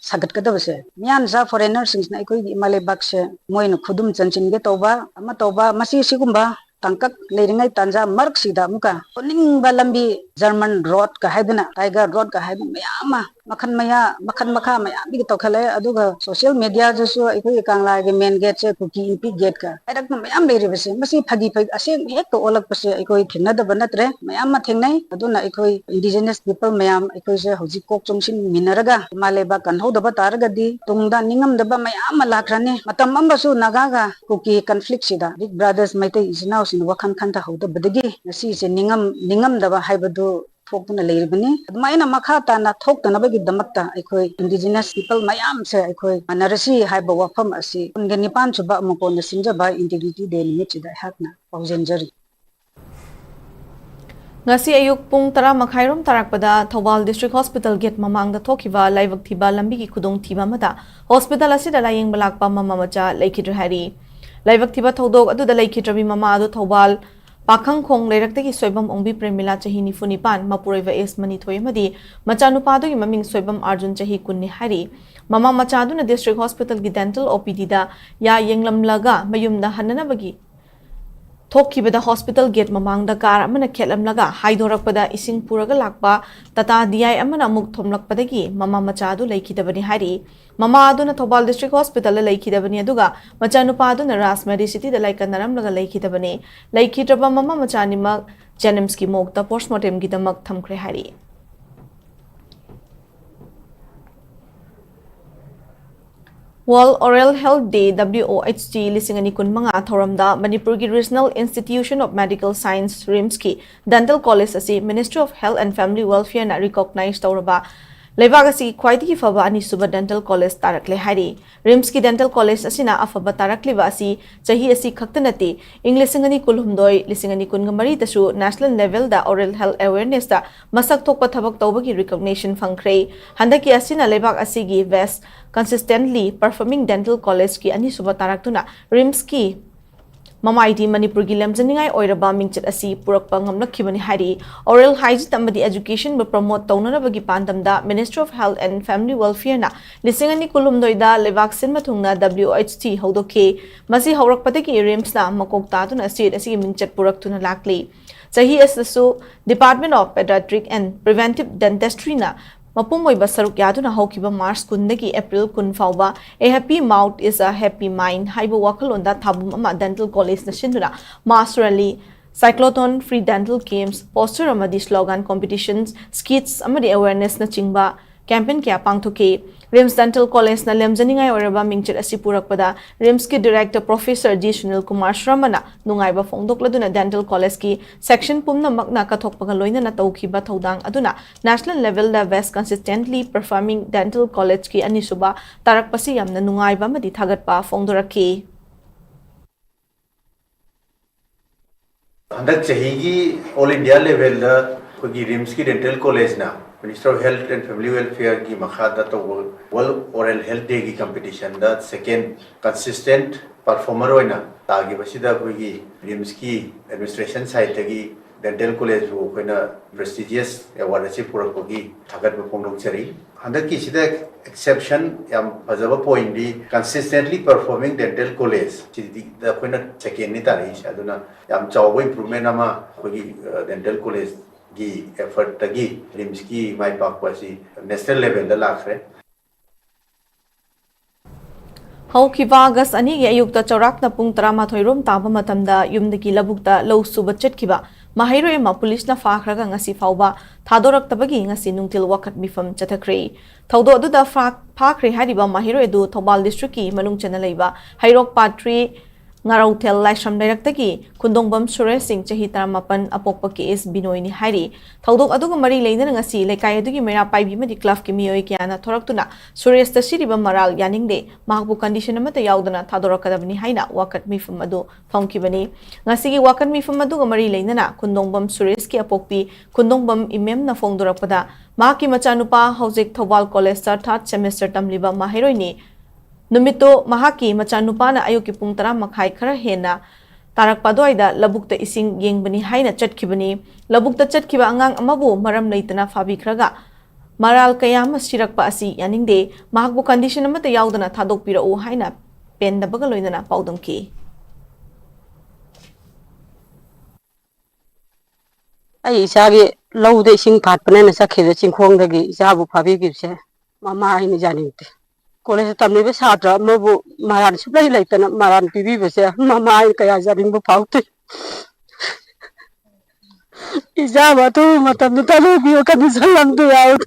ꯁꯥꯒꯠꯀꯗꯕꯁꯦ, ꯃꯤꯌꯥꯟꯆꯥ foreigner ꯁꯤꯡꯁꯤꯅ ꯑꯩꯈꯣꯏꯒꯤ ꯏꯃꯥ ꯂꯩꯕꯥꯛꯁꯦ ꯃꯣꯏꯅ ꯈꯨꯗꯨꯝ ꯆꯟꯁꯤꯟꯒꯦ ꯇꯧꯕ ꯑꯃ ꯇꯧꯕ, ꯃꯁꯤ ꯁꯤꯒꯨꯝꯕ ꯇꯥꯡꯀꯛ ꯂꯩꯔꯤꯉꯩ ꯇꯥꯟꯖꯥ ꯃꯔꯛꯁꯤꯗ ꯑꯃꯨꯛꯀ ꯑꯣꯟꯅꯤꯡꯕ ꯂꯝꯕꯤ ꯖꯔꯃꯟ ꯔꯣꯗꯀ ꯍꯥꯏꯗꯅ, ꯇꯥꯏꯒꯔ ꯔꯣꯗꯀ ꯍꯥꯏꯗꯅ ꯃꯌꯥꯝ ꯑꯃ ꯃꯈꯜ ꯃꯌꯥ, ꯃꯈꯜ ꯃꯈꯥ ꯃꯌꯥꯝꯗꯒꯤ ꯇꯧꯈꯠꯂꯛꯑꯦ꯫ ꯑꯗꯨꯒ social media ꯗꯁꯨ ꯑꯩꯈꯣꯏꯒꯤ ꯀꯪꯂꯥꯒꯤ ꯃꯦꯟ ꯒꯦꯠꯁꯦ ꯀꯨꯀꯤ ꯏꯟꯄꯤ ꯒꯦꯠꯀ ꯍꯥꯏꯔꯛꯄ ꯃꯌꯥꯝ ꯂꯩꯔꯤꯕꯁꯦ, ꯃꯁꯤ ꯐꯥꯒꯤ ꯐꯥꯒꯤ ꯑꯁꯦꯡꯕ ꯍꯦꯛꯇ ꯑꯣꯜꯂꯛꯄꯁꯦ ꯑꯩꯈꯣꯏ ꯊꯦꯡꯅꯗꯕ ꯅꯠꯇ꯭ꯔꯦ, ꯃꯌꯥꯝ ꯑꯃ ꯊꯦꯡꯅꯩ꯫ ꯑꯗꯨꯅ ꯑꯩꯈꯣꯏ indigenous people ꯃꯌꯥꯝ ꯑꯩꯈꯣꯏꯁꯦ ꯍꯧꯖꯤꯛ ꯀꯣꯛ ꯆꯨꯡꯁꯤꯟꯃꯤꯟꯅꯔꯒ ꯏꯃꯥ ꯂꯩꯕꯥꯛ ꯀꯟꯍꯧꯗꯕ ꯇꯥꯔꯒꯗꯤ ꯇꯨꯡꯗ ꯅꯤꯡꯉꯝꯗꯕ ꯃꯌꯥꯝ ꯑꯃ ꯂꯥꯛꯈ꯭ꯔꯅꯤ꯫ ꯃꯇꯝ ꯑꯃꯁꯨ ꯅꯥꯒꯥꯒ ꯀꯨꯀꯤ conflict ꯁꯤꯗ Big Brothers ꯃꯩꯇꯩ ꯏꯆꯤꯟ ꯏꯅꯥꯎꯁꯤꯡꯅ ꯋꯥꯈꯜ ꯈꯟꯊꯍꯧꯗꯕꯗꯒꯤ ꯉꯁꯤꯁꯦ ꯅꯤꯡꯉꯝ-, ꯅꯤꯡꯉꯝꯗꯕ ꯍꯥꯏꯕꯗꯨ ꯊꯣꯛꯇꯨꯅ ꯂꯩꯔꯤꯕꯅꯤ꯫ ꯑꯗꯨꯃꯥꯏꯅ ꯃꯈꯥ ꯇꯥꯅ ꯊꯣꯛꯇꯅꯕꯒꯤꯗꯃꯛꯇ ꯑꯩꯈꯣꯏ indigenous people ꯃꯌꯥꯝꯁꯦ ꯑꯩꯈꯣꯏ ꯃꯥꯟꯅꯔꯁꯤ ꯍꯥꯏꯕ ꯋꯥꯐꯝ ꯑꯁꯤ ꯀꯨꯟꯒ ꯅꯤꯄꯥꯟ ꯁꯨꯕ ꯑꯃꯨꯛ ꯀꯣꯟꯅ ꯁꯤꯟꯖꯕ Integrity Day ꯅꯨꯃꯤꯠꯁꯤꯗ ꯑꯩꯍꯥꯛꯅ ꯄꯥꯎꯖꯦꯟꯖꯔꯤ꯫ ꯉꯁꯤ ꯑꯌꯨꯛ ꯄꯨꯡ ꯇꯔꯥ ꯃꯈꯥꯏꯔꯣꯝ ꯇꯥꯔꯛꯄꯗ ꯊꯧꯕꯥꯜ District Hospital gate ꯃꯃꯥꯡꯗ ꯊꯣꯛꯈꯤꯕ ꯂꯥꯏꯕꯛ ꯊꯤꯕ ꯂꯝꯕꯤꯒꯤ ꯈꯨꯗꯣꯡꯊꯤꯕ ꯑꯃꯗ hospital ꯑꯁꯤꯗ ꯂꯥꯌꯦꯡꯕ ꯂꯥꯛꯄ ꯃꯃꯥ ꯃꯆꯥ ꯂꯩꯈꯤꯗ꯭ꯔꯦ ꯍꯥꯏꯔꯤ꯫ ꯂꯥꯏꯕꯛ ꯊꯤꯕ ꯊꯧꯗꯣꯛ ꯑꯗꯨꯗ ꯂꯩꯈꯤꯗ꯭ꯔꯕꯤ ꯃꯃꯥ ꯑꯗꯨ ꯊꯧꯕꯥꯜ ꯄꯥꯈꯪꯈꯣꯡ ꯂꯩꯔꯛꯇꯒꯤ ꯁꯣꯏꯕꯝ ꯑꯣꯡꯕꯤ ꯄ꯭ꯔꯦꯃꯤꯂꯥ, ꯆꯍꯤ ꯅꯤꯐꯨ ꯅꯤꯄꯥꯟ, ꯃꯄꯨꯔꯣꯏꯕ ꯑꯦꯁ ꯃꯅꯤꯊꯣꯏ ꯑꯃꯗꯤ ꯃꯆꯥꯅꯨꯄꯥꯗꯨꯒꯤ ꯃꯃꯤꯡ ꯁꯣꯏꯕꯝ ꯑꯥꯔꯖꯨꯟ, ꯆꯍꯤ ꯀꯨꯟꯅꯤ ꯍꯥꯏꯔꯤ꯫ ꯃꯃꯥ ꯃꯆꯥꯗꯨꯅ District Hospital ꯒꯤ dental O P D ꯗ ꯌꯥ ꯌꯦꯡꯂꯝꯂꯒ ꯃꯌꯨꯝꯗ ꯍꯟꯅꯅꯕꯒꯤ ꯊꯣꯛꯈꯤꯕꯗ hospital gate ꯃꯃꯥꯡꯗ car ꯑꯃꯅ ꯈꯦꯠꯂꯝꯂꯒ ꯍꯥꯏꯗꯣꯔꯛꯄꯗ ꯏꯁꯤꯡ ꯄꯨꯔꯒ ꯂꯥꯛꯄ Tata D I ꯑꯃꯅ ꯑꯃꯨꯛ ꯊꯣꯝꯂꯛꯄꯗꯒꯤ ꯃꯃꯥ ꯃꯆꯥ ꯑꯗꯨ ꯂꯩꯈꯤꯗꯕꯅꯤ ꯍꯥꯏꯔꯤ꯫ ꯃꯃꯥ ꯑꯗꯨꯅ ꯊꯧꯕꯥꯜ District Hospital ꯗ ꯂꯩꯈꯤꯗꯕꯅꯤ, ꯑꯗꯨꯒ ꯃꯆꯥꯅꯨꯄꯥ ꯑꯗꯨꯅ ꯔꯥꯖ Medicity ꯗ ꯂꯥꯏꯀꯠꯅꯔꯝꯂꯒ ꯂꯩꯈꯤꯗꯕꯅꯤ꯫ ꯂꯩꯈꯤꯗ꯭ꯔꯕ ꯃꯃꯥ ꯃꯆꯥ ꯑꯅꯤꯃꯛ ꯖꯦꯅꯤꯝꯁꯀꯤ ꯃꯣꯔꯒꯇ ꯄꯣꯁꯃꯣꯔꯇꯦꯝꯒꯤꯗꯃꯛ ꯊꯝꯈ꯭ꯔꯦ ꯍꯥꯏꯔꯤ꯫ World Oral Health Day, W O H D, ꯂꯤꯁꯤꯡ ꯑꯅꯤ ꯀꯨꯟꯃꯉꯥ ꯊꯧꯔꯝꯗ ꯃꯅꯤꯄꯨꯔꯒꯤ Regional Institution of Medical Science, ꯔꯤꯝꯁꯀꯤ Dental College ꯑꯁꯤ Ministry of Health and Family Welfare ꯅ recognize ꯇꯧꯔꯕ ꯂꯩꯕꯥꯛ ꯑꯁꯤꯒꯤ ꯈ꯭ꯋꯥꯏꯗꯒꯤ ꯐꯕ ꯑꯅꯤꯁꯨꯕ dental college ꯇꯥꯔꯛꯂꯦ ꯍꯥꯏꯔꯤ꯫ ꯔꯤꯝꯁꯀꯤ dental college ꯑꯁꯤꯅ ꯑꯐꯕ ꯇꯥꯔꯛꯂꯤꯕ ꯑꯁꯤ ꯆꯍꯤ ꯑꯁꯤ ꯈꯛꯇ ꯅꯠꯇꯦ, ꯏꯪ ꯂꯤꯁꯤꯡ ꯑꯅꯤ ꯀꯨꯟꯍꯨꯝꯗꯣꯏ, ꯂꯤꯁꯤꯡ ꯑꯅꯤ ꯀꯨꯟꯃꯔꯤꯗꯁꯨ national level ꯗ oral health awareness ꯇ ꯃꯁꯛ ꯊꯣꯛꯄ ꯊꯕꯛ ꯇꯧꯕꯒꯤ recognition ꯐꯪꯈ꯭ꯔꯦ꯫ ꯍꯟꯗꯛꯀꯤ ꯑꯁꯤꯅ ꯂꯩꯕꯥꯛ ꯑꯁꯤꯒꯤ best consistently performing dental college ꯀꯤ ꯑꯅꯤꯁꯨꯕ ꯇꯥꯔꯛꯇꯨꯅ ꯔꯤꯝꯁꯀꯤ ꯃꯃꯥꯏꯗꯤ ꯃꯅꯤꯄꯨꯔꯒꯤ ꯂꯦꯝꯖꯅꯤꯡꯉꯥꯏ ꯑꯣꯏꯔꯕ ꯃꯤꯡꯆꯠ ꯑꯁꯤ ꯄꯨꯔꯛꯄ ꯉꯝꯂꯛꯈꯤꯕꯅꯤ ꯍꯥꯏꯔꯤ꯫ Oral hygiene ꯑꯃꯗꯤ education ꯕꯨ promote ꯇꯧꯅꯅꯕꯒꯤ ꯄꯥꯟꯗꯝꯗ Ministry of Health and Family Welfare ꯅ ꯂꯤꯁꯤꯡ ꯑꯅꯤ ꯀꯨꯟꯍꯨꯝꯗꯣꯏꯗ ꯂꯩꯕꯥꯛ ꯁꯤꯟꯕ ꯊꯨꯡꯅ W O H D ꯍꯧꯗꯣꯛꯈꯤ꯫ ꯃꯁꯤ ꯍꯧꯔꯛꯄꯗꯒꯤ ꯔꯤꯝꯁꯅ ꯃꯀꯣꯛ ꯇꯥꯗꯨꯅ state ꯑꯁꯤꯒꯤ ꯃꯤꯡꯆꯠ ꯄꯨꯔꯛꯇꯨꯅ ꯂꯥꯛꯂꯤ꯫ ꯆꯍꯤ ꯑꯁꯤꯗꯁꯨ Department of Pediatric and Preventive Dentistry ꯅ ꯃꯄꯨꯝ ꯑꯣꯏꯕ ꯁꯔꯨꯛ ꯌꯥꯗꯨꯅ ꯍꯧꯈꯤꯕ ꯃꯥꯔꯆ ꯀꯨꯟꯗꯒꯤ ꯑꯦꯄ꯭ꯔꯤꯜ ꯀꯨꯟ ꯐꯥꯎꯕ A Happy Mouth is a Happy Mind ꯍꯥꯏꯕ ꯋꯥꯈꯜꯂꯣꯟꯗ ꯊꯥꯕꯨꯝ ꯑꯃ dental college ꯅ ꯁꯤꯟꯗꯨꯅ mass rally, cyclothon, free dental games, poster ꯑꯃꯗꯤ slogan competitions, skits ꯑꯃꯗꯤ awareness ꯅꯆꯤꯡꯕ campaign ꯀꯌꯥ ꯄꯥꯡꯊꯣꯛꯈꯤ꯫ ꯔꯤꯝꯁ Dental College ꯅ ꯂꯦꯝꯖꯅꯤꯡꯉꯥꯏ ꯑꯣꯏꯔꯕ ꯃꯤꯡꯆꯠ ꯑꯁꯤ ꯄꯨꯔꯛꯄꯗ ꯔꯤꯝꯁꯀꯤ director Professor G Sunil Kumar Sharma ꯅ ꯅꯨꯡꯉꯥꯏꯕ ꯐꯣꯡꯗꯣꯛꯂꯗꯨꯅ dental college ꯀꯤ section ꯄꯨꯝꯅꯃꯛꯅ ꯀꯠꯊꯣꯛꯄꯒ ꯂꯣꯏꯅꯅ ꯇꯧꯈꯤꯕ ꯊꯧꯗꯥꯡ ꯑꯗꯨꯅ national level ꯗ best consistently performing dental college ꯀꯤ ꯑꯅꯤꯁꯨꯕ ꯇꯥꯔꯛꯄꯁꯤ ꯌꯥꯝꯅ ꯅꯨꯡꯉꯥꯏꯕ ꯑꯃꯗꯤ ꯊꯥꯒꯠꯄ ꯐꯣꯡꯗꯣꯔꯛꯈꯤ꯫ ꯍꯟꯗꯛ ꯆꯍꯤꯒꯤ all India level ꯗ ꯑꯩꯈꯣꯏꯒꯤ ꯔꯤꯝꯁꯀꯤ dental college ꯅ Ministry of Health and Family Welfare ꯒꯤ ꯃꯈꯥꯗ ꯇꯧꯕ World Oral Health Day ꯒꯤ competition ꯗ second consistent performer ꯑꯣꯏꯅ ꯇꯥꯈꯤꯕꯁꯤꯗ ꯑꯩꯈꯣꯏꯒꯤ ꯔꯤꯝꯁꯀꯤ administration side ꯇꯒꯤ dental college ꯕꯨ ꯑꯩꯈꯣꯏꯅ prestigious award ꯑꯁꯤ ꯄꯨꯔꯛꯄꯒꯤ ꯊꯥꯒꯠꯄ ꯐꯣꯡꯗꯣꯛꯆꯔꯤ꯫ ꯍꯟꯗꯛꯀꯤꯁꯤꯗ exception ꯌꯥꯝ ꯐꯖꯕ point ꯗꯤ consistently performing dental college ꯁꯤꯗ ꯑꯩꯈꯣꯏꯅ second ꯅꯤ ꯇꯥꯔꯛꯏꯁꯦ꯫ ꯑꯗꯨꯅ ꯌꯥꯝ ꯆꯥꯎꯕ improvement ꯑꯃ ꯑꯩꯈꯣꯏꯒꯤ, ꯑ, dental college ꯒꯤ effort ꯇꯒꯤ ꯔꯤꯝꯁꯀꯤ ꯃꯥꯏ ꯄꯥꯛꯄ ꯑꯁꯤ national level ꯗ ꯂꯥꯛꯈ꯭ꯔꯦ꯫ ꯍꯧꯈꯤꯕ ꯑꯥꯒꯁ ꯑꯅꯤꯒꯤ ꯑꯌꯨꯛꯇ ꯆꯥꯎꯔꯥꯛꯅ ꯄꯨꯡ ꯇꯔꯥꯃꯥꯊꯣꯏ ꯔꯣꯝ ꯇꯥꯕ ꯃꯇꯝꯗ ꯌꯨꯝꯗꯒꯤ ꯂꯧꯕꯨꯛꯇ ꯂꯧ ꯁꯨꯕ ꯆꯠꯈꯤꯕ ꯃꯍꯩꯔꯣꯏ ꯑꯃ ꯄꯨꯂꯤꯁꯅ ꯐꯥꯈ꯭ꯔꯒ ꯉꯁꯤ ꯐꯥꯎꯕ ꯊꯥꯗꯣꯔꯛꯇꯕꯒꯤ ꯉꯁꯤ ꯅꯨꯡꯊꯤꯜ ꯋꯥꯀꯠ ꯃꯤꯐꯝ ꯆꯠꯊꯈ꯭ꯔꯦ꯫ ꯊꯧꯗꯣꯛ ꯑꯗꯨꯗ ꯐꯥ-, ꯐꯥꯈ꯭ꯔꯦ ꯍꯥꯏꯔꯤꯕ ꯃꯍꯩꯔꯣꯏ ꯑꯗꯨ ꯊꯧꯕꯥꯜ ꯗꯤꯁꯇ꯭ꯔꯤꯛꯀꯤ ꯃꯅꯨꯡ ꯆꯟꯅ ꯂꯩꯕ ꯍꯩꯔꯣꯛ ꯄꯥꯠꯇ꯭ꯔꯤ ꯉꯥꯔꯧꯊꯦꯜ ꯂꯥꯏꯁ꯭ꯔꯝ ꯂꯩꯔꯛꯇꯒꯤ ꯈꯨꯟꯗꯣꯡꯕꯝ ꯁꯨꯔꯦꯁ ꯁꯤꯡ, ꯆꯍꯤ ꯇꯔꯥꯃꯥꯄꯟ, ꯑꯄꯣꯛꯄ ꯀꯦ ꯑꯦꯁ ꯕꯤꯅꯣꯏꯅꯤ ꯍꯥꯏꯔꯤ꯫ ꯊꯧꯗꯣꯛ ꯑꯗꯨꯒ ꯃꯔꯤ ꯂꯩꯅꯅ ꯉꯁꯤ ꯂꯩꯀꯥꯏ ꯑꯗꯨꯒꯤ ꯃꯩꯔꯥ ꯄꯥꯏꯕꯤ ꯑꯃꯗꯤ ꯀ꯭ꯂꯕꯀꯤ ꯃꯤꯑꯣꯏ ꯀꯌꯥꯅ ꯊꯣꯔꯛꯇꯨꯅ ꯁꯨꯔꯦꯁꯇ ꯁꯤꯔꯤꯕ ꯃꯔꯥꯜ ꯌꯥꯅꯤꯡꯗꯦ, ꯃꯍꯥꯛꯄꯨ ꯀꯟꯗꯤꯁꯟ ꯑꯃꯠꯇ ꯌꯥꯎꯗꯅ ꯊꯥꯗꯣꯔꯛꯀꯗꯕꯅꯤ ꯍꯥꯏꯅ ꯋꯥꯀꯠ ꯃꯤꯐꯝ ꯑꯗꯨ ꯐꯝꯈꯤꯕꯅꯤ꯫ ꯉꯁꯤꯒꯤ ꯋꯥꯀꯠ ꯃꯤꯐꯝ ꯑꯗꯨꯒ ꯃꯔꯤ ꯂꯩꯅꯅ ꯈꯨꯟꯗꯣꯡꯕꯝ ꯁꯨꯔꯦꯁꯀꯤ ꯑꯄꯣꯛꯄꯤ ꯈꯨꯟꯗꯣꯡꯕꯝ ꯏꯃꯦꯝꯅ ꯐꯣꯡꯗꯣꯔꯛꯄꯗ, ꯃꯍꯥꯛꯀꯤ ꯃꯆꯥꯅꯨꯄꯥ ꯍꯧꯖꯤꯛ ꯊꯧꯕꯥꯜ ꯀꯣꯂꯦꯖꯇ ꯊꯥꯔꯠ ꯁꯦꯃꯦꯁꯇꯔ ꯇꯝꯂꯤꯕ ꯃꯍꯩꯔꯣꯏꯅꯤ꯫ ꯅꯨꯃꯤꯠꯇꯨ ꯃꯍꯥꯛꯀꯤ ꯃꯆꯥꯅꯨꯄꯥꯅ ꯑꯌꯨꯛꯀꯤ ꯄꯨꯡ ꯇꯔꯥ ꯃꯈꯥꯏ ꯈꯔ ꯍꯦꯟꯅ ꯇꯥꯔꯛꯄ ꯑꯗꯨꯋꯥꯏꯗ ꯂꯧꯕꯨꯛꯇ ꯏꯁꯤꯡ ꯌꯦꯡꯕꯅꯤ ꯍꯥꯏꯅ ꯆꯠꯈꯤꯕꯅꯤ꯫ ꯂꯧꯕꯨꯛꯇ ꯆꯠꯈꯤꯕ ꯑꯉꯥꯡ ꯑꯃꯕꯨ ꯃꯔꯝ ꯂꯩꯇꯅ ꯐꯥꯕꯤꯈ꯭ꯔꯒ ꯃꯔꯥꯜ ꯀꯌꯥ ꯑꯃ ꯁꯤꯔꯛꯄ ꯑꯁꯤ ꯌꯥꯅꯤꯡꯗꯦ, ꯃꯍꯥꯛꯄꯨ ꯀꯟꯗꯤꯁꯟ ꯑꯃꯠꯇ ꯌꯥꯎꯗꯅ ꯊꯥꯗꯣꯛꯄꯤꯔꯛꯎ ꯍꯥꯏꯅ ꯄꯦꯟꯗꯕꯒ ꯂꯣꯏꯅꯅ ꯄꯥꯎꯗꯝꯈꯤ꯫ ꯑꯩ ꯏꯆꯥꯒꯤ ꯂꯧꯗ ꯏꯁꯤꯡ ꯐꯥꯠꯄꯅꯦꯅ ꯆꯠꯈꯤꯕꯗ ꯆꯤꯡꯈꯣꯡꯗꯒꯤ ꯏꯆꯥꯕꯨ ꯐꯥꯕꯤꯈꯤꯕꯁꯦ ꯃꯃꯥ ꯑꯩꯅ ꯌꯥꯅꯤꯡꯗꯦ꯫ ꯀꯣꯂꯦꯖꯇ ꯇꯝꯂꯤꯕ ꯁꯥꯇ꯭ꯔ ꯑꯃꯕꯨ ꯃꯔꯥꯜ ꯁꯨꯛꯂꯩ ꯂꯩꯇꯅ ꯃꯔꯥꯜ ꯄꯤꯕꯤꯕꯁꯦ ꯃꯃꯥ ꯑꯩꯅ ꯀꯌꯥ ꯌꯥꯅꯤꯡꯕ ꯐꯥꯎꯗꯦ꯫ ꯏꯆꯥꯕꯨ ꯑꯊꯨꯕ ꯃꯇꯝꯗ ꯊꯥꯗꯣꯛꯄꯤꯌꯨ, ꯀꯟꯗꯤꯁꯟ ꯑꯝꯇ ꯌꯥꯎꯗꯦ꯫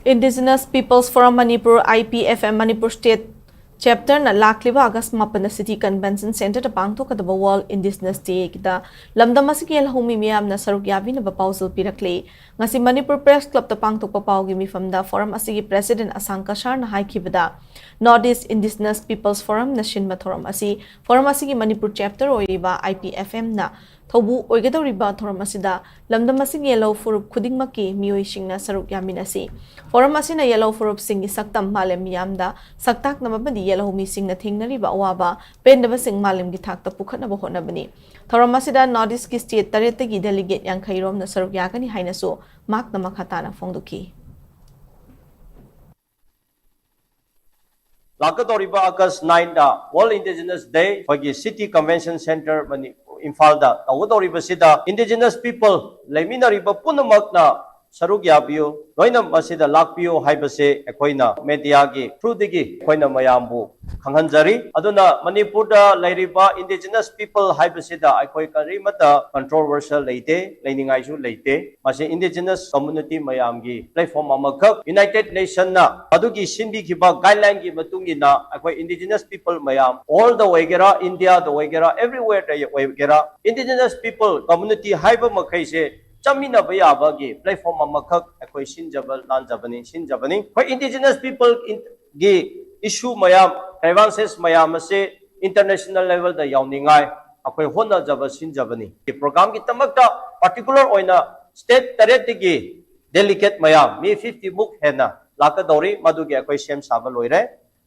Indigenous Peoples Forum Manipur, I P F M, Manipur state ꯆꯦꯞꯇꯔꯅ ꯂꯥꯛꯂꯤꯕ ꯑꯥꯒꯁ ꯃꯥꯄꯟꯗ ꯁꯤꯇꯤ ꯀꯟꯚꯦꯟꯁꯟ ꯁꯦꯟꯇꯔꯗ ꯄꯥꯡꯊꯣꯛꯀꯗꯕ ꯋꯥꯔꯜꯗ ꯏꯟꯗꯤꯖꯤꯅꯁ ꯗꯦꯒꯤꯗ ꯂꯝꯗꯝ ꯑꯁꯤꯒꯤ ꯌꯦꯜꯍꯧꯃꯤ ꯃꯤꯌꯥꯝꯅ ꯁꯔꯨꯛ ꯌꯥꯕꯤꯅꯕ ꯄꯥꯎꯖꯦꯜ ꯄꯤꯔꯛꯂꯤ꯫ ꯉꯁꯤ ꯃꯅꯤꯄꯨꯔ ꯄ꯭ꯔꯦꯁ ꯀ꯭ꯂꯕꯇ ꯄꯥꯡꯊꯣꯛꯄ ꯄꯥꯎꯒꯤ ꯃꯤꯐꯝꯗ ꯐꯣꯔꯝ ꯑꯁꯤꯒꯤ ꯄ꯭ꯔꯦꯁꯤꯗꯦꯟꯠ ꯑꯁꯥꯡ ꯀꯁꯥꯔꯅ ꯍꯥꯏꯈꯤꯕꯗ, North East Indigenous Peoples Forumꯅ ꯁꯤꯟꯕ ꯊꯧꯔꯝ ꯑꯁꯤ ꯐꯣꯔꯝ ꯑꯁꯤꯒꯤ ꯃꯅꯤꯄꯨꯔ ꯆꯦꯞꯇꯔ ꯑꯣꯏꯔꯤꯕ I P F Mꯅ ꯊꯧꯕꯨ ꯑꯣꯏꯒꯗꯧꯔꯤꯕ ꯊꯧꯔꯝ ꯑꯁꯤꯗ ꯂꯝꯗꯝ ꯑꯁꯤꯒꯤ ꯌꯦꯜꯍꯧ ꯐꯨꯔꯨꯞ ꯈꯨꯗꯤꯡꯃꯛꯀꯤ ꯃꯤꯑꯣꯏꯁꯤꯡꯅ ꯁꯔꯨꯛ ꯌꯥꯃꯤꯟꯅꯁꯤ꯫ ꯐꯣꯔꯝ ꯑꯁꯤꯅ ꯌꯦꯜꯍꯧ ꯐꯨꯔꯨꯞꯁꯤꯡꯒꯤ ꯁꯛꯇꯝ ꯃꯥꯂꯦꯝ ꯃꯤꯌꯥꯝꯗ ꯁꯛꯇꯥꯛꯅꯕ ꯑꯃꯗꯤ ꯌꯦꯜꯍꯧ ꯃꯤꯁꯤꯡꯅ ꯊꯦꯡꯅꯔꯤꯕ ꯑꯋꯥꯕ ꯄꯦꯟꯗꯕꯁꯤꯡ ꯃꯥꯂꯦꯝꯒꯤ ꯊꯥꯛꯇ ꯄꯨꯈꯠꯅꯕ ꯍꯣꯠꯅꯕꯅꯤ꯫ ꯊꯧꯔꯝ ꯑꯁꯤꯗ North Eastꯀꯤ ꯁ꯭ꯇꯦꯠ ꯇꯔꯦꯠꯇꯒꯤ ꯗꯦꯂꯤꯒꯦꯠ ꯌꯥꯡꯈꯩ ꯔꯣꯝꯅ ꯁꯔꯨꯛ ꯌꯥꯒꯅꯤ ꯍꯥꯏꯅꯁꯨ ꯃꯍꯥꯛꯅ ꯃꯈꯥ ꯇꯥꯅ ꯐꯣꯡꯗꯣꯛꯈꯤ꯫ ꯂꯥꯛꯀꯗꯧꯔꯤꯕ ꯑꯥꯒꯁ ꯅꯥꯏꯟꯗ World Indigenous Day ꯑꯩꯈꯣꯏꯒꯤ ꯁꯤꯇꯤ ꯀꯟꯚꯦꯟꯁꯟ ꯁꯦꯟꯇꯔ ꯃꯅꯤ-, ꯏꯝꯐꯥꯜꯗ ꯇꯧꯒꯗꯧꯔꯤꯕꯁꯤꯗ Indigenous People ꯂꯩꯃꯤꯟꯅꯔꯤꯕ ꯄꯨꯝꯅꯃꯛꯅ ꯁꯔꯨꯛ ꯌꯥꯕꯤꯌꯨ, ꯂꯣꯏꯅ ꯃꯁꯤꯗ ꯂꯥꯛꯄꯤꯌꯨ ꯍꯥꯏꯕꯁꯦ ꯑꯩꯈꯣꯏꯅ mediaꯒꯤ throughꯗꯒꯤ ꯑꯩꯈꯣꯏꯅ ꯃꯌꯥꯝꯕꯨ ꯈꯪꯍꯟꯖꯔꯤ꯫ ꯑꯗꯨꯅ ꯃꯅꯤꯄꯨꯔꯗ ꯂꯩꯔꯤꯕ indigenous people ꯍꯥꯏꯕꯁꯤꯗ ꯑꯩꯈꯣꯏ ꯀꯔꯤꯃꯠꯇ controversial ꯂꯩꯇꯦ, ꯂꯩꯅꯤꯡꯉꯥꯏꯁꯨ ꯂꯩꯇꯦ꯫ ꯃꯁꯤ indigenous community ꯃꯌꯥꯝꯒꯤ platform ꯑꯃꯈꯛ, United Nationꯅ ꯑꯗꯨꯒꯤ ꯁꯤꯟꯕꯤꯈꯤꯕ guideline ꯒꯤ ꯃꯇꯨꯡ ꯏꯟꯅ ꯑꯩꯈꯣꯏ indigenous people ꯃꯌꯥꯝ world ꯗ ꯑꯣꯏꯒꯦꯔꯥ, India ꯗ ꯑꯣꯏꯒꯦꯔꯥ, everywhere ꯗ ꯑꯣꯏꯒꯦꯔꯥ, indigenous people community ꯍꯥꯏꯕ ꯃꯈꯩꯁꯦ ꯆꯠꯃꯤꯟꯅꯕ ꯌꯥꯕꯒꯤ platform ꯑꯃꯈꯛ ꯑꯩꯈꯣꯏ ꯁꯤꯟꯖꯕ ꯂꯥꯟꯖꯕꯅꯤ, ꯁꯤꯟꯖꯕꯅꯤ꯫ ꯑꯩꯈꯣꯏ indigenous people ꯒꯤ issue ꯃꯌꯥꯝ, grievances ꯃꯌꯥꯝ ꯑꯁꯦ international level ꯗ ꯌꯥꯎꯅꯤꯡꯉꯥꯏ ꯑꯩꯈꯣꯏ ꯍꯣꯠꯅꯖꯕ ꯁꯤꯟꯖꯕꯅꯤ꯫ Program ꯒꯤꯗꯃꯛꯇ particular ꯑꯣꯏꯅ state ꯇꯔꯦꯠꯇꯒꯤ delegate ꯃꯌꯥꯝ ꯃꯤ fifty ꯃꯨꯛ ꯍꯦꯟꯅ ꯂꯥꯛꯀꯗꯧꯔꯤ, ꯃꯗꯨꯒꯤ ꯑꯩꯈꯣꯏ ꯁꯦꯝ ꯁꯥꯕ ꯂꯣꯏꯔꯦ꯫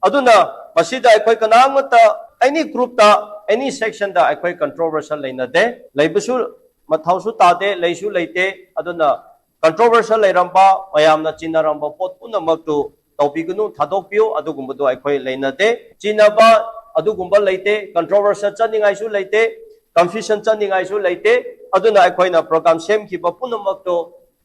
ꯑꯗꯨꯅ ꯃꯁꯤꯗ ꯑꯩꯈꯣꯏ ꯀꯅꯥꯃꯠꯇ any group ꯇ, any section ꯗ ꯑꯩꯈꯣꯏ controversial ꯂꯩꯅꯗꯦ, ꯂꯩꯕꯁꯨ ꯃꯊꯧꯁꯨ ꯇꯥꯗꯦ, ꯂꯩꯁꯨ ꯂꯩꯇꯦ꯫ ꯑꯗꯨꯅ controversial ꯂꯩꯔꯝꯕ, ꯃꯌꯥꯝꯅ ꯆꯤꯟꯅꯔꯝꯕ ꯄꯣꯠ ꯄꯨꯝꯅꯃꯛꯇꯨ ꯇꯧꯕꯤꯒꯅꯨ, ꯊꯥꯗꯣꯛꯄꯤꯌꯨ, ꯑꯗꯨꯒꯨꯝꯕꯗꯣ ꯑꯩꯈꯣꯏ ꯂꯩꯅꯗꯦ꯫ ꯆꯤꯟꯅꯕ ꯑꯗꯨꯒꯨꯝꯕ ꯂꯩꯇꯦ, controversial ꯆꯠꯅꯤꯡꯉꯥꯏꯁꯨ ꯂꯩꯇꯦ, confusion ꯆꯠꯅꯤꯡꯉꯥꯏꯁꯨ ꯂꯩꯇꯦ꯫ ꯑꯗꯨꯅ ꯑꯩꯈꯣꯏꯅ program ꯁꯦꯝꯈꯤꯕ ꯄꯨꯝꯅꯃꯛꯇꯨ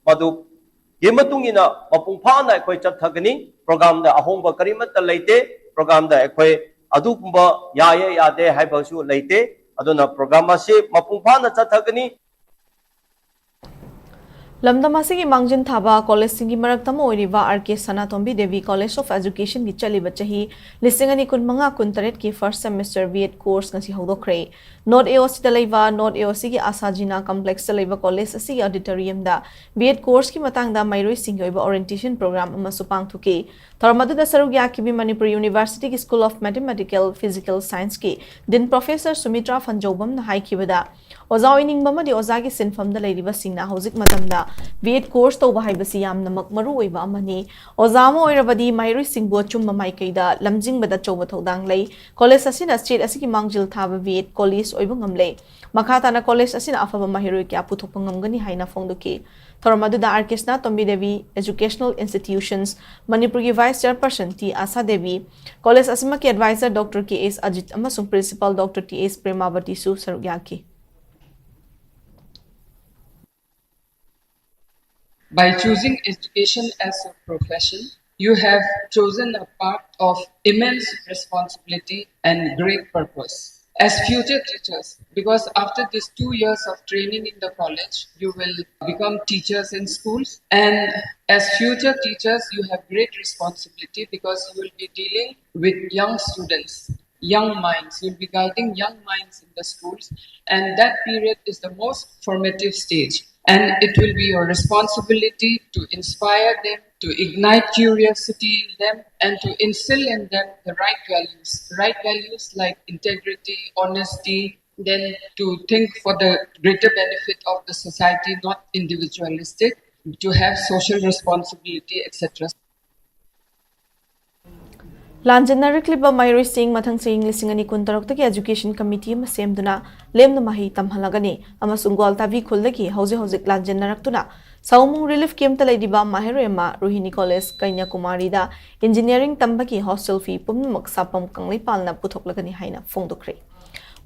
ꯃꯗꯨꯒꯤ ꯃꯇꯨꯡ ꯏꯟꯅ ꯃꯄꯨꯡ ꯐꯥꯅ ꯑꯩꯈꯣꯏ ꯆꯠꯊꯒꯅꯤ꯫ Program ꯗ ꯑꯍꯣꯡꯕ ꯀꯔꯤꯃꯠꯇ ꯂꯩꯇꯦ꯫ Program ꯗ ꯑꯩꯈꯣꯏ ꯑꯗꯨꯒꯨꯝꯕ ꯌꯥꯏꯌꯦ ꯌꯥꯗꯦ ꯍꯥꯏꯕꯁꯨ ꯂꯩꯇꯦ꯫ ꯑꯗꯨꯅ program ꯑꯁꯤ ꯃꯄꯨꯡ ꯐꯥꯅ ꯆꯠꯊꯒꯅꯤ꯫ ꯂꯝꯗꯝ ꯑꯁꯤꯒꯤ ꯃꯥꯡꯖꯤꯟ ꯊꯥꯕ ꯀꯣꯂꯦꯖꯁꯤꯡꯒꯤ ꯃꯔꯛꯇ ꯑꯃ ꯑꯣꯏꯔꯤꯕ R K Sanatombi Devi college of ꯑꯦꯖꯨꯀꯦꯁꯟꯒꯤ ꯆꯠꯂꯤꯕ ꯆꯍꯤ ꯂꯤꯁꯤꯡ ꯑꯅꯤ ꯀꯨꯟꯃꯉꯥ ꯀꯨꯟꯇꯔꯦꯠꯀꯤ first semester B.Ed course ꯉꯁꯤ ꯍꯧꯗꯣꯛꯈ꯭ꯔꯦ꯫ North A O C ꯗ ꯂꯩꯕ North A O C ꯒꯤ ꯑꯁꯥ ꯖꯤꯅꯥ complex ꯇ ꯂꯩꯕ ꯀꯣꯂꯦꯖ ꯑꯁꯤꯒꯤ auditorium ꯗ B.Ed course ꯀꯤ ꯃꯇꯥꯡꯗ ꯃꯍꯩꯔꯣꯏꯁꯤꯡꯒꯤ ꯑꯣꯏꯕ orientation program ꯑꯃꯁꯨ ꯄꯥꯡꯊꯣꯛꯈꯤ꯫ ꯊꯧꯔꯝ ꯑꯗꯨꯗ ꯁꯔꯨꯛ ꯌꯥꯈꯤꯕꯤ ꯃꯅꯤꯄꯨꯔ ꯌꯨꯅꯤꯚꯔꯁꯤꯇꯤꯒꯤ School of Mathematical Physical Science ꯀꯤ Dean Professor ꯁꯨꯃꯤꯇ꯭ꯔꯥ ꯐꯟꯖꯧꯕꯝꯅ ꯍꯥꯏꯈꯤꯕꯗ, ꯑꯣꯖꯥ ꯑꯣꯏꯅꯤꯡꯕ ꯑꯃꯗꯤ ꯑꯣꯖꯥꯒꯤ ꯁꯤꯟꯐꯝꯗ ꯂꯩꯔꯤꯕꯁꯤꯡꯅ ꯍꯧꯖꯤꯛ ꯃꯇꯝꯗ B.Ed course ꯇꯧꯕ ꯍꯥꯏꯕꯁꯤ ꯌꯥꯝꯅꯃꯛ ꯃꯔꯨ ꯑꯣꯏꯕ ꯑꯃꯅꯤ꯫ ꯑꯣꯖꯥ ꯑꯃ ꯑꯣꯏꯔꯕꯗꯤ ꯃꯍꯩꯔꯣꯏꯁꯤꯡꯕꯨ ꯑꯆꯨꯝꯕ ꯃꯥꯏꯀꯩꯗ ꯂꯝꯖꯤꯡꯕꯗ ꯑꯆꯧꯕ ꯊꯧꯗꯥꯡ ꯂꯩ꯫ ꯀꯣꯂꯦꯖ ꯑꯁꯤꯅ state ꯑꯁꯤꯒꯤ ꯃꯥꯡꯖꯤꯜ ꯊꯥꯕ B.Ed ꯀꯣꯂꯦꯖ ꯑꯣꯏꯕ ꯉꯝꯂꯦ꯫ ꯃꯈꯥ ꯇꯥꯅ ꯀꯣꯂꯦꯖ ꯑꯁꯤꯅ ꯑꯐꯕ ꯃꯍꯩꯔꯣꯏ ꯀꯌꯥ ꯄꯨꯊꯣꯛꯄ ꯉꯝꯒꯅꯤ ꯍꯥꯏꯅ ꯐꯣꯡꯗꯣꯛꯈꯤ꯫ ꯊꯧꯔꯝ ꯑꯗꯨꯗ R K Sanatombi Devi, Educational Institutions ꯃꯅꯤꯄꯨꯔꯒꯤ vice chairperson ꯇꯤ ꯑꯥꯁꯥ ꯗꯦꯕꯤ, ꯀꯣꯂꯦꯖ ꯑꯁꯤꯃꯛꯀꯤ advisor Doctor ꯀꯦ ꯑꯦꯁ ꯑꯖꯤꯠ ꯑꯃꯁꯨꯡ principal Doctor ꯇꯤ ꯑꯦꯁ ꯄ꯭ꯔꯦꯃꯥꯕꯇꯤꯁꯨ ꯁꯔꯨꯛ ꯌꯥꯈꯤ꯫ By choosing education as a profession, you have chosen a path of immense responsibility and great purpose. As future teachers, because after these two years of training in the college, you will become teachers in schools. And as future teachers, you have great responsibility because you will be dealing with young students, young minds. You'll be guiding young minds in the schools, and that period is the most formative stage. And it will be your responsibility to inspire them, to ignite curiosity in them, and to instill in them the right values, right values like integrity, honesty, then to think for the greater benefit of the society, not individualistic, to have social responsibility, et cetera. ꯂꯥꯟꯖꯦꯟꯅꯔꯛꯂꯤꯕ ꯃꯍꯩꯔꯣꯏꯁꯤꯡ ꯃꯊꯪ ꯆꯍꯤ ꯂꯤꯁꯤꯡ ꯑꯅꯤ ꯀꯨꯟ ꯇꯔꯨꯛꯇꯒꯤ education committee ꯑꯃ ꯁꯦꯝꯗꯨꯅ ꯂꯦꯝꯅ ꯃꯍꯩ ꯇꯝꯍꯜꯂꯒꯅꯤ ꯑꯃꯁꯨꯡ ꯒ꯭ꯋꯥꯜꯇꯥꯕꯤ ꯈꯨꯜꯗꯒꯤ ꯍꯧꯖꯤꯛ ꯍꯧꯖꯤꯛ ꯂꯥꯟꯖꯦꯟꯅꯔꯛꯇꯨꯅ ꯁꯥꯎꯃꯨꯡ relief campꯇ ꯂꯩꯔꯤꯕ ꯃꯍꯩꯔꯣꯏ ꯑꯃ ꯔꯣꯍꯤꯅꯤ College ꯀꯟꯌꯥꯀꯨꯃꯥꯔꯤꯗ engineering ꯇꯝꯕꯒꯤ hostel fee ꯄꯨꯝꯅꯃꯛ ꯁꯥꯐꯝ ꯀꯪꯂꯩꯄꯥꯜꯅ ꯄꯨꯊꯣꯛꯂꯒꯅꯤ ꯍꯥꯏꯅ ꯐꯣꯡꯗꯣꯛꯈ꯭ꯔꯦ꯫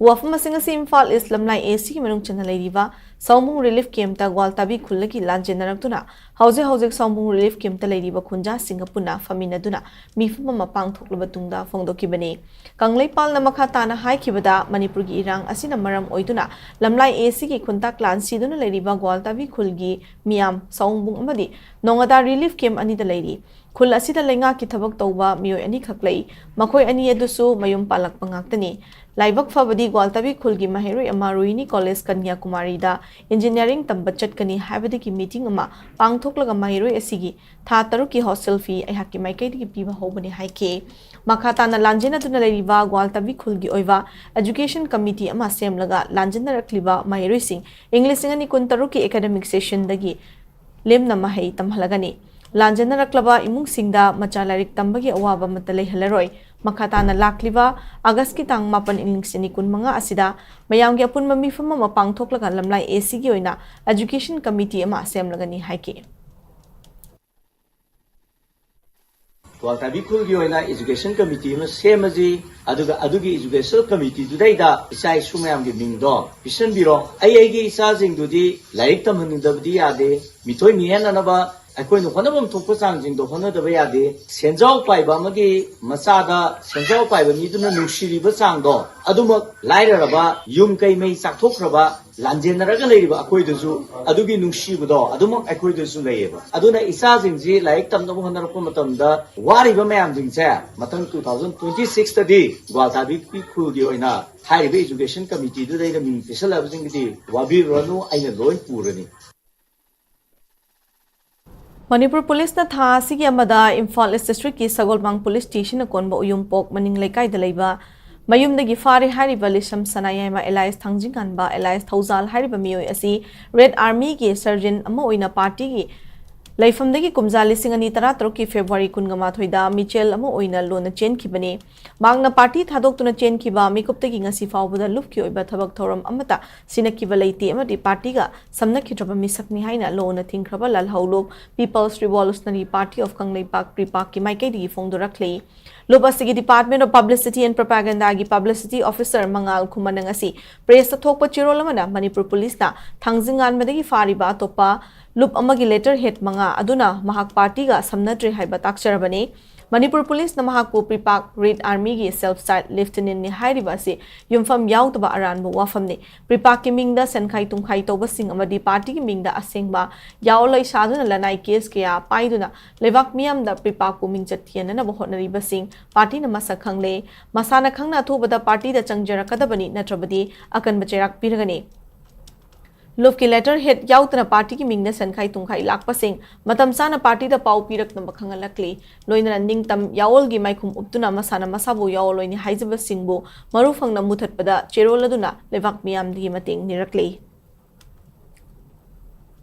ꯋꯥꯐꯝ ꯑꯁꯤꯡ ꯑꯁꯤ ꯏꯝꯐꯥꯜ East ꯂꯝꯂꯥꯏ ACꯒꯤ ꯃꯅꯨꯡ ꯆꯟꯅ ꯂꯩꯔꯤꯕ ꯁꯥꯎꯃꯨꯡ relief campꯇ ꯒ꯭ꯋꯥꯜꯇꯥꯕꯤ ꯈꯨꯜꯗꯒꯤ ꯂꯥꯟꯖꯦꯟꯅꯔꯛꯇꯨꯅ ꯍꯧꯖꯤꯛ ꯍꯧꯖꯤꯛ ꯁꯥꯎꯃꯨꯡ relief campꯇ ꯂꯩꯔꯤꯕ ꯈꯨꯟꯖꯥꯁꯤꯡꯒ ꯄꯨꯟꯅ ꯐꯝꯃꯤꯟꯅꯗꯨꯅ ꯃꯤꯐꯝ ꯑꯃ ꯄꯥꯡꯊꯣꯛꯂꯕ ꯇꯨꯡꯗ ꯐꯣꯡꯗꯣꯛꯈꯤꯕꯅꯤ꯫ ꯀꯪꯂꯩꯄꯥꯜꯅ ꯃꯈꯥ ꯇꯥꯅ ꯍꯥꯏꯈꯤꯕꯗ, ꯃꯅꯤꯄꯨꯔꯒꯤ ꯏꯔꯥꯡ ꯑꯁꯤꯅ ꯃꯔꯝ ꯑꯣꯏꯗꯨꯅ ꯂꯝꯂꯥꯏ ACꯒꯤ ꯈꯨꯟꯇꯥꯛ ꯂꯥꯟ ꯁꯤꯗꯨꯅ ꯂꯩꯔꯤꯕ ꯒ꯭ꯋꯥꯜꯇꯥꯕꯤ ꯈꯨꯜꯒꯤ ꯃꯤꯌꯥꯝ ꯁꯥꯎꯃꯨꯡ ꯑꯃꯗꯤ ꯅꯣꯉꯥꯗꯥ relief camp ꯑꯅꯤꯗ ꯂꯩꯔꯤ꯫ ꯈꯨꯜ ꯑꯁꯤꯗ ꯂꯩꯉꯥꯛꯀꯤ ꯊꯕꯛ ꯇꯧꯕ ꯃꯤꯑꯣꯏ ꯑꯅꯤꯈꯛ ꯂꯩ꯫ ꯃꯈꯣꯏ ꯑꯅꯤ ꯑꯗꯨꯁꯨ ꯃꯌꯨꯝ ꯄꯥꯜꯂꯛꯄ ꯉꯥꯛꯇꯅꯤ꯫ ꯂꯥꯏꯕꯛ ꯐꯕꯗꯤ ꯒ꯭ꯋꯥꯜꯇꯥꯕꯤ ꯈꯨꯜꯒꯤ ꯃꯍꯩꯔꯣꯏ ꯑꯃ ꯔꯣꯍꯤꯅꯤ College ꯀꯟꯌꯥꯀꯨꯃꯥꯔꯤꯗ engineering ꯇꯝꯕ ꯆꯠꯀꯅꯤ ꯍꯥꯏꯕꯗꯒꯤ meeting ꯑꯃ ꯄꯥꯡꯊꯣꯛꯂꯒ ꯃꯍꯩꯔꯣꯏ ꯑꯁꯤꯒꯤ ꯊꯥ ꯇꯔꯨꯛꯀꯤ hostel fee ꯑꯩꯍꯥꯛꯀꯤ ꯃꯥꯏꯀꯩꯗꯒꯤ ꯄꯤꯕ ꯍꯧꯕꯅꯤ ꯍꯥꯏꯈꯤ꯫ ꯃꯈꯥ ꯇꯥꯅ ꯂꯥꯟꯖꯦꯟꯅꯗꯨꯅ ꯂꯩꯔꯤꯕ ꯒ꯭ꯋꯥꯜꯇꯥꯕꯤ ꯈꯨꯜꯒꯤ ꯑꯣꯏꯕ education committee ꯑꯃ ꯁꯦꯝꯂꯒ ꯂꯥꯟꯖꯦꯟꯅꯔꯛꯂꯤꯕ ꯃꯍꯩꯔꯣꯏꯁꯤꯡ ꯏꯪ ꯂꯤꯁꯤꯡ ꯑꯅꯤ ꯀꯨꯟ ꯇꯔꯨꯛꯀꯤ academic sessionꯗꯒꯤ ꯂꯦꯝꯅ ꯃꯍꯩ ꯇꯝꯍꯜꯂꯒꯅꯤ꯫ ꯂꯥꯟꯖꯦꯟꯅꯔꯛꯂꯕ ꯏꯃꯨꯡꯁꯤꯡꯗ ꯃꯆꯥ ꯂꯥꯏꯔꯤꯛ ꯇꯝꯕꯒꯤ ꯑꯋꯥꯕ ꯑꯃꯠꯇ ꯂꯩꯍꯜꯂꯔꯣꯏ꯫ ꯃꯈꯥ ꯇꯥꯅ ꯂꯥꯛꯂꯤꯕ Augustꯀꯤ ꯇꯥꯡ ꯃꯥꯄꯟ ꯏꯪ ꯂꯤꯁꯤꯡ ꯑꯅꯤ ꯀꯨꯟ ꯃꯉꯥ ꯑꯁꯤꯗ ꯃꯌꯥꯝꯒꯤ ꯑꯄꯨꯟꯕ ꯃꯤꯐꯝ ꯑꯃ ꯄꯥꯡꯊꯣꯛꯂꯒ ꯂꯝꯂꯥꯏ ACꯒꯤ ꯑꯣꯏꯅ education committee ꯑꯃ ꯁꯦꯝꯂꯒꯅꯤ ꯍꯥꯏꯈꯤ꯫ ꯀ꯭ꯋꯥꯀꯩꯊꯦꯜ ꯈꯨꯜꯒꯤ ꯑꯣꯏꯅ ꯏꯖꯨꯀꯦꯁꯟ ꯀꯃꯤꯇꯤ ꯑꯃ ꯁꯦꯝꯃꯁꯤ, ꯑꯗꯨꯒ ꯑꯗꯨꯒꯤ ꯏꯖꯨꯀꯦꯁꯟ ꯀꯃꯤꯇꯤꯗꯨꯗꯩꯗ ꯏꯆꯥ ꯏꯁꯨ ꯃꯌꯥꯝꯒꯤ ꯃꯤꯡꯗꯣ ꯄꯤꯁꯟꯕꯤꯔꯣ꯫ ꯑꯩ ꯑꯩꯒꯤ ꯏꯆꯥꯁꯤꯡꯗꯨꯗꯤ ꯂꯥꯏꯔꯤꯛ ꯇꯝꯍꯟꯗꯕꯗꯤ ꯌꯥꯗꯦ꯫ ꯃꯤꯊꯣꯏ ꯃꯤꯍꯦꯟꯅꯅꯕ ꯑꯩꯈꯣꯏꯅ ꯍꯣꯠꯅꯐꯝ ꯊꯣꯛꯄ ꯆꯥꯡꯁꯤꯡꯗꯣ ꯍꯣꯠꯅꯗꯕ ꯌꯥꯗꯦ꯫ ꯁꯦꯟꯖꯥꯎ ꯄꯥꯏꯕ ꯑꯃꯒꯤ ꯃꯆꯥꯗ ꯁꯦꯟꯖꯥꯎ ꯄꯥꯏꯕ ꯃꯤꯗꯨꯅ ꯅꯨꯡꯁꯤꯔꯤꯕ ꯆꯥꯡꯗꯣ ꯑꯗꯨꯃꯛ ꯂꯥꯏꯔꯔꯕ, ꯌꯨꯝ ꯀꯩ ꯃꯩ ꯆꯥꯛꯊꯣꯛꯈ꯭ꯔꯕ, ꯂꯥꯟꯖꯦꯟꯅꯔꯒ ꯂꯩꯔꯤꯕ ꯑꯩꯈꯣꯏꯗꯁꯨ ꯑꯗꯨꯒꯤ ꯅꯨꯡꯁꯤꯕꯗꯣ ꯑꯗꯨꯃꯛ ꯑꯩꯈꯣꯏꯗꯁꯨ ꯂꯩꯌꯦꯕ꯫ ꯑꯗꯨꯅ ꯏꯆꯥꯁꯤꯡꯁꯤ ꯂꯥꯏꯔꯤꯛ ꯇꯝꯅꯕ ꯍꯣꯠꯅꯔꯛꯄ ꯃꯇꯝꯗ ꯋꯥꯔꯤꯕ ꯃꯌꯥꯝꯁꯤꯡꯁꯦ ꯃꯊꯪ two thousand twenty sixꯇꯗꯤ ꯒ꯭ꯋꯥꯜꯊꯥꯕꯤ ꯈꯨꯜꯒꯤ ꯑꯣꯏꯅ ꯍꯥꯏꯔꯤꯕ ꯏꯖꯨꯀꯦꯁꯟ ꯀꯃꯤꯇꯤꯗꯨꯗꯩꯗ ꯃꯤꯡ ꯄꯤꯁꯜꯂꯕꯁꯤꯡꯒꯤꯗꯤ ꯋꯥꯕꯤꯔꯨꯔꯅꯨ, ꯑꯩꯅ ꯂꯣꯏ ꯄꯨꯔꯅꯤ꯫ ꯃꯅꯤꯄꯨꯔ ꯄꯨꯂꯤꯁꯅ ꯊꯥ ꯑꯁꯤꯒꯤ ꯑꯃꯗ ꯏꯝꯐꯥꯜ ꯏꯁ ꯗꯤꯁꯇ꯭ꯔꯤꯛꯀꯤ ꯁꯒꯣꯜꯕꯥꯡ ꯄꯨꯂꯤꯁ ꯁ꯭ꯇꯦꯁꯟꯅ ꯀꯣꯟꯕ ꯎꯌꯨꯝꯄꯣꯛ ꯃꯅꯤꯡ ꯂꯩꯀꯥꯏꯗ ꯂꯩꯕ ꯃꯌꯨꯝꯗꯒꯤ ꯐꯥꯔꯦ ꯍꯥꯏꯔꯤꯕ ꯂꯤꯁꯝ ꯁꯅꯥꯌꯥꯏꯃ ꯑꯦꯂꯥꯏꯁ ꯊꯥꯡꯖꯤꯡꯉꯥꯟꯕ ꯑꯦꯂꯥꯏꯁ ꯊꯧꯖꯥꯜ ꯍꯥꯏꯔꯤꯕ ꯃꯤꯑꯣꯏ ꯑꯁꯤ ꯔꯦꯗ ꯑꯥꯔꯃꯤꯒꯤ ꯁꯔꯖꯟ ꯑꯃ ꯑꯣꯏꯅ ꯄꯥꯔꯇꯤꯒꯤ ꯂꯩꯐꯝꯗꯒꯤ ꯀꯨꯝꯖꯥ ꯂꯤꯁꯤꯡ ꯑꯅꯤ ꯇꯔꯥ ꯇꯔꯨꯛꯀꯤ ꯐꯦꯕ꯭ꯔꯨꯋꯥꯔꯤ ꯀꯨꯟꯒ ꯃꯥꯊꯣꯏꯗ ꯃꯤꯆꯦꯜ ꯑꯃ ꯑꯣꯏꯅ ꯂꯣꯟꯅ ꯆꯦꯟꯈꯤꯕꯅꯤ꯫ ꯃꯍꯥꯛꯅ ꯄꯥꯔꯇꯤ ꯊꯥꯗꯣꯛꯇꯨꯅ ꯆꯦꯟꯈꯤꯕ ꯃꯤꯀꯨꯞꯇꯒꯤ ꯉꯁꯤ ꯐꯥꯎꯕꯗ ꯂꯨꯞꯀꯤ ꯑꯣꯏꯕ ꯊꯕꯛ ꯊꯧꯔꯝ ꯑꯃꯠꯇ ꯁꯤꯟꯅꯈꯤꯕ ꯂꯩꯇꯦ ꯑꯃꯗꯤ ꯄꯥꯔꯇꯤꯒ ꯁꯝꯅꯈꯤꯗ꯭ꯔꯕ ꯃꯤꯁꯛꯅꯤ ꯍꯥꯏꯅ ꯂꯣꯟꯅ ꯊꯤꯡꯈ꯭ꯔꯕ ꯂꯥꯜꯍꯧꯂꯨꯞ People's Revolutionary Party of Kangleipak, ꯄ꯭ꯔꯤꯄꯥꯛꯀꯤ ꯃꯥꯏꯀꯩꯗꯒꯤ ꯐꯣꯡꯗꯣꯔꯛꯂꯤ꯫ ꯂꯨꯞ ꯑꯁꯤꯒꯤ Department of Publicity and Propagandaꯒꯤ publicity officer ꯃꯉꯥꯜ ꯈꯨꯃꯟꯅ ꯉꯁꯤ ꯄ꯭ꯔꯦꯁꯇ ꯊꯣꯛꯄ ꯆꯦꯔꯣꯜ ꯑꯃꯅ ꯃꯅꯤꯄꯨꯔ ꯄꯨꯂꯤꯁꯅ ꯊꯥꯡꯖꯤꯡꯉꯥꯟꯕꯗꯒꯤ ꯐꯥꯔꯤꯕ ꯑꯇꯣꯞꯄ ꯂꯨꯞ ꯑꯃꯒꯤ ꯂꯦꯇꯔ ꯍꯦꯗ ꯃꯉꯥ ꯑꯗꯨꯅ ꯃꯍꯥꯛ ꯄꯥꯔꯇꯤꯒ ꯁꯝꯅꯗ꯭ꯔꯦ ꯍꯥꯏꯕ ꯇꯥꯛꯆꯔꯕꯅꯤ꯫ ꯃꯅꯤꯄꯨꯔ ꯄꯨꯂꯤꯁꯅ ꯃꯍꯥꯛꯄꯨ ꯄ꯭ꯔꯤꯄꯥꯛ ꯔꯦꯗ ꯑꯥꯔꯃꯤꯒꯤ ꯁꯦꯜꯐ ꯁ꯭ꯇꯥꯏꯜ ꯂꯦꯐꯇꯤꯅꯦꯟꯠꯅꯤ ꯍꯥꯏꯔꯤꯕ ꯑꯁꯤ ꯌꯨꯝꯐꯝ ꯌꯥꯎꯗꯕ ꯑꯔꯥꯟꯕ ꯋꯥꯐꯝꯅꯤ꯫ ꯄ꯭ꯔꯤꯄꯥꯛꯀꯤ ꯃꯤꯡꯗ ꯁꯦꯟꯈꯥꯏ ꯇꯨꯝꯈꯥꯏ ꯇꯧꯕꯁꯤꯡ ꯑꯃꯗꯤ ꯄꯥꯔꯇꯤꯒꯤ ꯃꯤꯡꯗ ꯑꯁꯦꯡꯕ ꯌꯥꯑꯣꯂꯣꯏ ꯁꯥꯗꯨꯅ ꯂꯅꯥꯏ ꯀꯦꯁ ꯀꯌꯥ ꯄꯥꯏꯗꯨꯅ ꯂꯩꯕꯥꯛ ꯃꯤꯌꯥꯝꯗ ꯄ꯭ꯔꯤꯄꯥꯛꯄꯨ ꯃꯤꯡꯆꯠ ꯊꯤꯍꯟꯅꯅꯕ ꯍꯣꯠꯅꯔꯤꯕꯁꯤꯡ ꯄꯥꯔꯇꯤꯅ ꯃꯁꯛ ꯈꯪꯂꯦ꯫ ꯃꯁꯥꯅ ꯈꯪꯅ ꯑꯊꯨꯕꯗ ꯄꯥꯔꯇꯤꯗ ꯆꯪꯖꯔꯛꯀꯗꯕꯅꯤ, ꯅꯠꯇ꯭ꯔꯕꯗꯤ ꯑꯀꯟꯕ ꯆꯩꯔꯥꯛ ꯄꯤꯔꯒꯅꯤ꯫ ꯂꯨꯞꯀꯤ ꯂꯦꯇꯔ ꯍꯦꯗ ꯌꯥꯎꯗꯅ ꯄꯥꯔꯇꯤꯒꯤ ꯃꯤꯡꯗ ꯁꯦꯟꯈꯥꯏ ꯇꯨꯝꯈꯥꯏ ꯂꯥꯛꯄꯁꯤꯡ ꯃꯇꯝ ꯆꯥꯅ ꯄꯥꯔꯇꯤꯗ ꯄꯥꯎ ꯄꯤꯔꯛꯅꯕ ꯈꯪꯍꯜꯂꯛꯂꯤ꯫ ꯂꯣꯏꯅꯅ ꯅꯤꯡꯇꯝ ꯌꯥꯑꯣꯜꯒꯤ ꯃꯥꯏꯈꯨꯝ ꯎꯞꯇꯨꯅ ꯃꯁꯥꯅ ꯃꯁꯥꯕꯨ ꯌꯥꯑꯣꯜꯂꯣꯏꯅꯤ ꯍꯥꯏꯖꯕꯁꯤꯡꯕꯨ ꯃꯔꯨ ꯐꯪꯅ ꯃꯨꯊꯠꯄꯗ ꯆꯦꯔꯣꯜ ꯑꯗꯨꯅ ꯂꯩꯕꯥꯛ ꯃꯤꯌꯥꯝꯗꯒꯤ ꯃꯇꯦꯡ ꯅꯤꯔꯛꯂꯤ꯫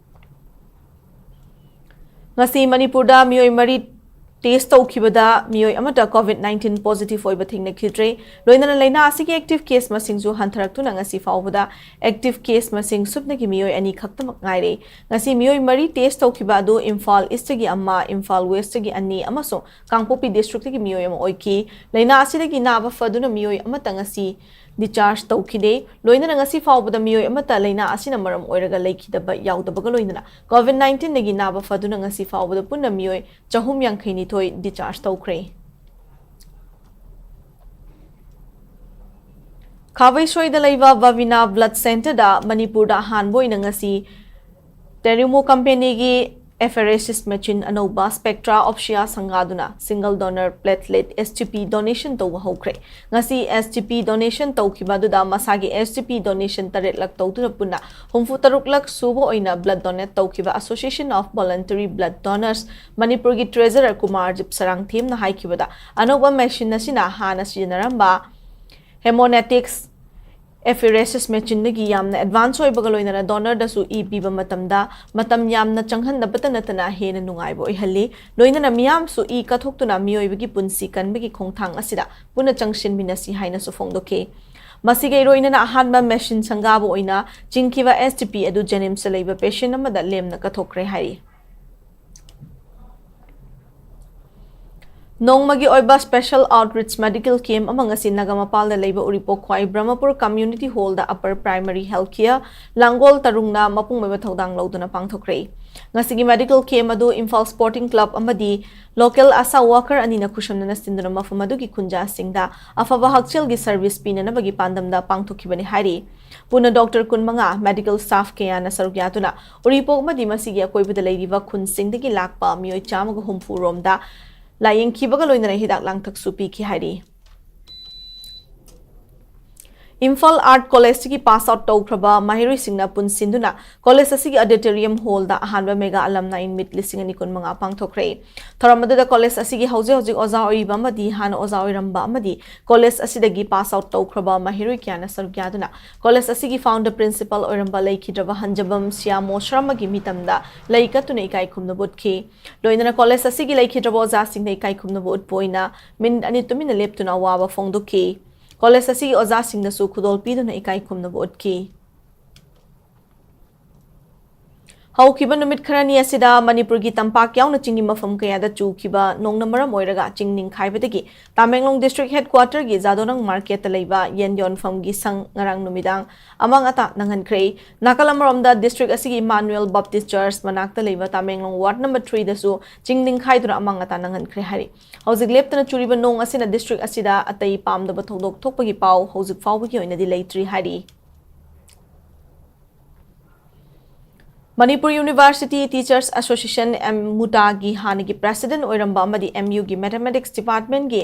ꯉꯁꯤ ꯃꯅꯤꯄꯨꯔꯗ ꯃꯤꯑꯣꯏ ꯃꯔꯤ test ꯇꯧꯈꯤꯕꯗ ꯃꯤꯑꯣꯏ ꯑꯃꯠꯇ COVID nineteen positive ꯑꯣꯏꯕ ꯊꯦꯡꯅꯈꯤꯗ꯭ꯔꯦ꯫ ꯂꯣꯏꯅꯅ ꯂꯩꯅꯥ ꯑꯁꯤꯒꯤ active case ꯃꯁꯤꯡꯁꯨ ꯍꯟꯊꯔꯛꯇꯨꯅ ꯉꯁꯤ ꯐꯥꯎꯕꯗ active case ꯃꯁꯤꯡ ꯁꯨꯞꯅꯒꯤ ꯃꯤꯑꯣꯏ ꯑꯅꯤ ꯈꯛꯇꯃꯛ ꯉꯥꯏꯔꯦ꯫ ꯉꯁꯤ ꯃꯤꯑꯣꯏ ꯃꯔꯤ test ꯇꯧꯈꯤꯕ ꯑꯗꯨ ꯏꯝꯐꯥꯜ ꯏꯁꯇꯒꯤ ꯑꯃ, ꯏꯝꯐꯥꯜ ꯋꯦꯁꯇꯒꯤ ꯑꯅꯤ ꯑꯃꯁꯨꯡ ꯀꯥꯡꯄꯣꯛꯄꯤ ꯗꯤꯁꯇ꯭ꯔꯤꯛꯇꯒꯤ ꯃꯤꯑꯣꯏ ꯑꯃ ꯑꯣꯏꯈꯤ꯫ ꯂꯩꯅꯥ ꯑꯁꯤꯗꯒꯤ ꯅꯥꯕ ꯐꯗꯨꯅ ꯃꯤꯑꯣꯏ ꯑꯃꯠꯇ ꯉꯁꯤ discharge ꯇꯧꯈꯤꯗꯦ꯫ ꯂꯣꯏꯅꯅ ꯉꯁꯤ ꯐꯥꯎꯕꯗ ꯃꯤꯑꯣꯏ ꯑꯃꯠꯇ ꯂꯩꯅꯥ ꯑꯁꯤꯅ ꯃꯔꯝ ꯑꯣꯏꯔꯒ ꯂꯩꯈꯤꯗꯕ ꯌꯥꯎꯗꯕꯒ ꯂꯣꯏꯅꯅ COVID nineteen ꯗꯒꯤ ꯅꯥꯕ ꯐꯗꯨꯅ ꯉꯁꯤ ꯐꯥꯎꯕꯗ ꯄꯨꯟꯅ ꯃꯤꯑꯣꯏ ꯆꯍꯨꯝ ꯌꯥꯡꯈꯩ ꯅꯤꯊꯣꯏ discharge ꯇꯧꯈ꯭ꯔꯦ꯫ ꯈꯥꯕꯩꯁꯣꯏꯗ ꯂꯩꯕ ꯕꯕꯤꯅꯥ blood centre ꯗ ꯃꯅꯤꯄꯨꯔꯗ ꯑꯍꯥꯟꯕ ꯑꯣꯏꯅ ꯉꯁꯤ Terumo company ꯒꯤ apheresis machine ꯑꯅꯧꯕ Spectra Optia ꯁꯪꯒꯥꯗꯨꯅ single donor platelet, S T P, donation ꯇꯧꯕ ꯍꯧꯈ꯭ꯔꯦ꯫ ꯉꯁꯤ S T P donation ꯇꯧꯈꯤꯕ ꯑꯗꯨꯗ ꯃꯁꯥꯒꯤ S T P donation ꯇꯔꯦꯠꯂꯛ ꯇꯧꯗꯨꯅ ꯄꯨꯟꯅ ꯍꯨꯝꯐꯨ ꯇꯔꯨꯛꯂꯛ ꯁꯨꯕ ꯑꯣꯏꯅ blood donate ꯇꯧꯈꯤꯕ Association of Voluntary Blood Donors ꯃꯅꯤꯄꯨꯔꯒꯤ treasurer ꯀꯨꯃꯥꯔ ꯖꯤꯞ ꯁꯔꯥꯡꯊꯦꯝꯅ ꯍꯥꯏꯈꯤꯕꯗ, ꯑꯅꯧꯕ machine ꯑꯁꯤꯅ ꯍꯥꯟꯅ ꯁꯤꯖꯤꯟꯅꯔꯝꯕ Haemonetics apheresis machine ꯗꯒꯤ ꯌꯥꯝꯅ advance ꯑꯣꯏꯕꯒ ꯂꯣꯏꯅꯅ donor ꯗꯁꯨ ꯏ ꯄꯤꯕ ꯃꯇꯝꯗ ꯃꯇꯝ ꯌꯥꯝꯅ ꯆꯪꯍꯟꯗꯕꯇ ꯅꯠꯇꯅ ꯍꯦꯟꯅ ꯅꯨꯡꯉꯥꯏꯕ ꯑꯣꯏꯍꯜꯂꯤ꯫ ꯂꯣꯏꯅꯅ ꯃꯤꯌꯥꯝꯁꯨ ꯏ ꯀꯠꯊꯣꯛꯇꯨꯅ ꯃꯤꯑꯣꯏꯕꯒꯤ ꯄꯨꯟꯁꯤ ꯀꯟꯕꯒꯤ ꯈꯣꯡꯊꯥꯡ ꯑꯁꯤꯗ ꯄꯨꯟꯅ ꯆꯪꯁꯤꯟꯃꯤꯟꯅꯁꯤ ꯍꯥꯏꯅꯁꯨ ꯐꯣꯡꯗꯣꯛꯈꯤ꯫ ꯃꯁꯤꯒ ꯏꯔꯣꯏꯅꯅ ꯑꯍꯥꯟꯕ machine ꯁꯪꯒꯥꯕ ꯑꯣꯏꯅ ꯆꯤꯡꯈꯤꯕ S T P ꯑꯗꯨ JNIMS ꯇ ꯂꯩꯕ patient ꯑꯃꯗ ꯂꯦꯝꯅ ꯀꯠꯊꯣꯛꯈ꯭ꯔꯦ ꯍꯥꯏꯔꯤ꯫ ꯅꯣꯡꯃꯒꯤ ꯑꯣꯏꯕ special outreach medical camp ꯑꯃ ꯉꯁꯤ ꯅꯥꯒꯥꯃꯄꯥꯜꯗ ꯂꯩꯕ ꯎꯔꯤꯄꯣꯛ ꯈ꯭ꯋꯥꯏ ꯕ꯭ꯔꯍꯃꯄꯨꯔ Community Hall ꯗ Upper Primary Health Care ꯂꯥꯡꯒꯣꯜ ꯇꯔꯨꯡꯅ ꯃꯄꯨꯡ ꯑꯣꯏꯕ ꯊꯧꯗꯥꯡ ꯂꯧꯗꯨꯅ ꯄꯥꯡꯊꯣꯛꯈ꯭ꯔꯦ꯫ ꯉꯁꯤꯒꯤ medical camp ꯑꯗꯨ ꯏꯝꯐꯥꯜ Sporting Club ꯑꯃꯗꯤ local ASHA worker ꯑꯅꯤꯅ ꯈꯨꯠꯁꯝꯅꯅ ꯁꯤꯟꯗꯨꯅ ꯃꯐꯝ ꯑꯗꯨꯒꯤ ꯈꯨꯟꯖꯥꯁꯤꯡꯗ ꯑꯐꯕ ꯍꯛꯁꯦꯜꯒꯤ service ꯄꯤꯅꯅꯕꯒꯤ ꯄꯥꯟꯗꯝꯗ ꯄꯥꯡꯊꯣꯛꯈꯤꯕꯅꯤ ꯍꯥꯏꯔꯤ꯫ ꯄꯨꯟꯅ doctor ꯀꯨꯟꯃꯉꯥ, medical staff ꯀꯌꯥꯅ ꯁꯔꯨꯛ ꯌꯥꯗꯨꯅ ꯎꯔꯤꯄꯣꯛ ꯑꯃꯗꯤ ꯃꯁꯤꯒꯤ ꯑꯀꯣꯏꯕꯗ ꯂꯩꯔꯤꯕ ꯈꯨꯟꯁꯤꯡꯗꯒꯤ ꯂꯥꯛꯄ ꯃꯤꯑꯣꯏ ꯆꯥꯝꯃꯒ ꯍꯨꯝꯐꯨ ꯔꯣꯝꯗ ꯂꯥꯌꯦꯡꯈꯤꯕꯒ ꯂꯣꯏꯅꯅ ꯍꯤꯗꯥꯛ ꯂꯥꯡꯊꯛꯁꯨ ꯄꯤꯈꯤ ꯍꯥꯏꯔꯤ꯫ ꯏꯝꯐꯥꯜ ꯑꯥꯔꯠ ꯀꯣꯂꯦꯖꯇꯒꯤ ꯄꯥꯁ ꯑꯥꯎꯠ ꯇꯧꯈ꯭ꯔꯕ ꯃꯍꯩꯔꯣꯏꯁꯤꯡꯅ ꯄꯨꯟꯁꯤꯟꯗꯨꯅ ꯀꯣꯂꯦꯖ ꯑꯁꯤꯒꯤ ꯑꯣꯗꯤꯇꯣꯔꯤꯌꯝ ꯍꯣꯜꯗ ꯑꯍꯥꯟꯕ ꯃꯦꯒꯥ ꯑꯂꯝꯅꯥꯏ ꯃꯤꯠ ꯂꯤꯁꯤꯡ ꯑꯅꯤ ꯀꯨꯟ ꯃꯉꯥ ꯄꯥꯡꯊꯣꯛꯈ꯭ꯔꯦ꯫ ꯊꯧꯔꯝ ꯑꯗꯨꯗ ꯀꯣꯂꯦꯖ ꯑꯁꯤꯒꯤ ꯍꯧꯖꯤꯛ ꯍꯧꯖꯤꯛ ꯑꯣꯖꯥ ꯑꯣꯏꯔꯤꯕ ꯑꯃꯗꯤ ꯍꯥꯟꯅ ꯑꯣꯖꯥ ꯑꯣꯏꯔꯝꯕ ꯑꯃꯗꯤ ꯀꯣꯂꯦꯖ ꯑꯁꯤꯗꯒꯤ ꯄꯥꯁ ꯑꯥꯎꯠ ꯇꯧꯈ꯭ꯔꯕ ꯃꯍꯩꯔꯣꯏ ꯀꯌꯥꯅ ꯁꯔꯨꯛ ꯌꯥꯗꯨꯅ ꯀꯣꯂꯦꯖ ꯑꯁꯤꯒꯤ ꯐꯥꯎꯟꯗꯔ ꯄ꯭ꯔꯤꯟꯁꯤꯄꯥꯜ ꯑꯣꯏꯔꯝꯕ ꯂꯩꯈꯤꯗ꯭ꯔꯕ ꯍꯟꯖꯕꯝ ꯁꯤꯌꯥꯃꯣ ꯁꯔꯃꯒꯤ ꯃꯤꯇꯝꯗ ꯂꯩ ꯀꯠꯇꯨꯅ ꯏꯀꯥꯏ ꯈꯨꯝꯅꯕ ꯎꯠꯈꯤ꯫ ꯂꯣꯏꯅꯅ ꯀꯣꯂꯦꯖ ꯑꯁꯤꯒꯤ ꯂꯩꯈꯤꯗ꯭ꯔꯕ ꯑꯣꯖꯥꯁꯤꯡꯗ ꯏꯀꯥꯏ ꯈꯨꯝꯅꯕ ꯎꯠꯄ ꯑꯣꯏꯅ ꯃꯤꯅꯤꯠ ꯑꯅꯤ ꯇꯨꯃꯤꯟꯅ ꯂꯦꯞꯇꯨꯅ ꯑꯋꯥꯕ ꯐꯣꯡꯗꯣꯛꯈꯤ꯫ ꯀꯣꯂꯦꯖ ꯑꯁꯤꯒꯤ ꯑꯣꯖꯥꯁꯤꯡꯗꯁꯨ ꯈꯨꯗꯣꯜ ꯄꯤꯗꯨꯅ ꯏꯀꯥꯏ ꯈꯨꯝꯅꯕ ꯎꯠꯈꯤ꯫ ꯍꯧꯈꯤꯕ ꯅꯨꯃꯤꯠ ꯈꯔꯅꯤ ꯑꯁꯤꯗ ꯃꯅꯤꯄꯨꯔꯒꯤ ꯇꯝꯄꯥꯛ ꯌꯥꯎꯅ ꯆꯤꯡꯒꯤ ꯃꯐꯝ ꯀꯌꯥꯗ ꯆꯨꯈꯤꯕ ꯅꯣꯡꯅ ꯃꯔꯝ ꯑꯣꯏꯔꯒ ꯆꯤꯡ ꯅꯤꯡꯈꯥꯏꯕꯗꯒꯤ ꯇꯥꯃꯦꯡꯂꯣꯡ ꯗꯤꯁꯇ꯭ꯔꯤꯛ ꯍꯦꯗꯀ꯭ꯋꯥꯇꯔꯒꯤ ꯖꯥꯗꯣꯅꯪ ꯃꯥꯔꯀꯦꯠꯇ ꯂꯩꯕ ꯌꯦꯟ ꯌꯣꯟꯐꯝꯒꯤ ꯁꯪ ꯉꯔꯥꯡ ꯅꯨꯃꯤꯗꯥꯡ ꯑꯃꯥꯡ ꯑꯇꯥ ꯅꯪꯍꯟꯈ꯭ꯔꯦ꯫ ꯅꯥꯀꯜ ꯑꯃꯔꯣꯝꯗ ꯗꯤꯁꯇ꯭ꯔꯤꯛ ꯑꯁꯤꯒꯤ ꯏꯃꯥꯅꯨꯑꯦꯜ ꯕꯥꯞꯇꯤꯁ ꯆꯔꯆ ꯃꯅꯥꯛꯇ ꯂꯩꯕ ꯇꯥꯃꯦꯡꯂꯣꯡ ꯋꯥꯔꯗ ꯅꯝꯕꯔ ꯊ꯭ꯔꯤꯗꯁꯨ ꯆꯤꯡ ꯅꯤꯡꯈꯥꯏꯗꯨꯅ ꯑꯃꯥꯡ ꯑꯇꯥ ꯅꯪꯍꯟꯈ꯭ꯔꯦ ꯍꯥꯏꯔꯤ꯫ ꯍꯧꯖꯤꯛ ꯂꯦꯞꯇꯅ ꯆꯨꯔꯤꯕ ꯅꯣꯡ ꯑꯁꯤꯅ ꯗꯤꯁꯇ꯭ꯔꯤꯛ ꯑꯁꯤꯗ ꯑꯇꯩ ꯄꯥꯝꯗꯕ ꯊꯧꯗꯣꯛ ꯊꯣꯛꯄꯒꯤ ꯄꯥꯎ ꯍꯧꯖꯤꯛ ꯐꯥꯎꯕꯒꯤ ꯑꯣꯏꯅꯗꯤ ꯂꯩꯇ꯭ꯔꯤ ꯍꯥꯏꯔꯤ꯫ Manipur university teachers association, M, ꯃꯨꯇꯥꯒꯤ ꯍꯥꯟꯅꯒꯤ ꯄ꯭ꯔꯦꯁꯤꯗꯦꯟꯠ ꯑꯣꯏꯔꯝꯕ ꯑꯃꯗꯤ ꯑꯦꯝ ꯌꯨꯒꯤ ꯃꯦꯊꯃꯦꯇꯤꯛꯁ ꯗꯤꯄꯥꯔꯠꯃꯦꯟꯠꯀꯤ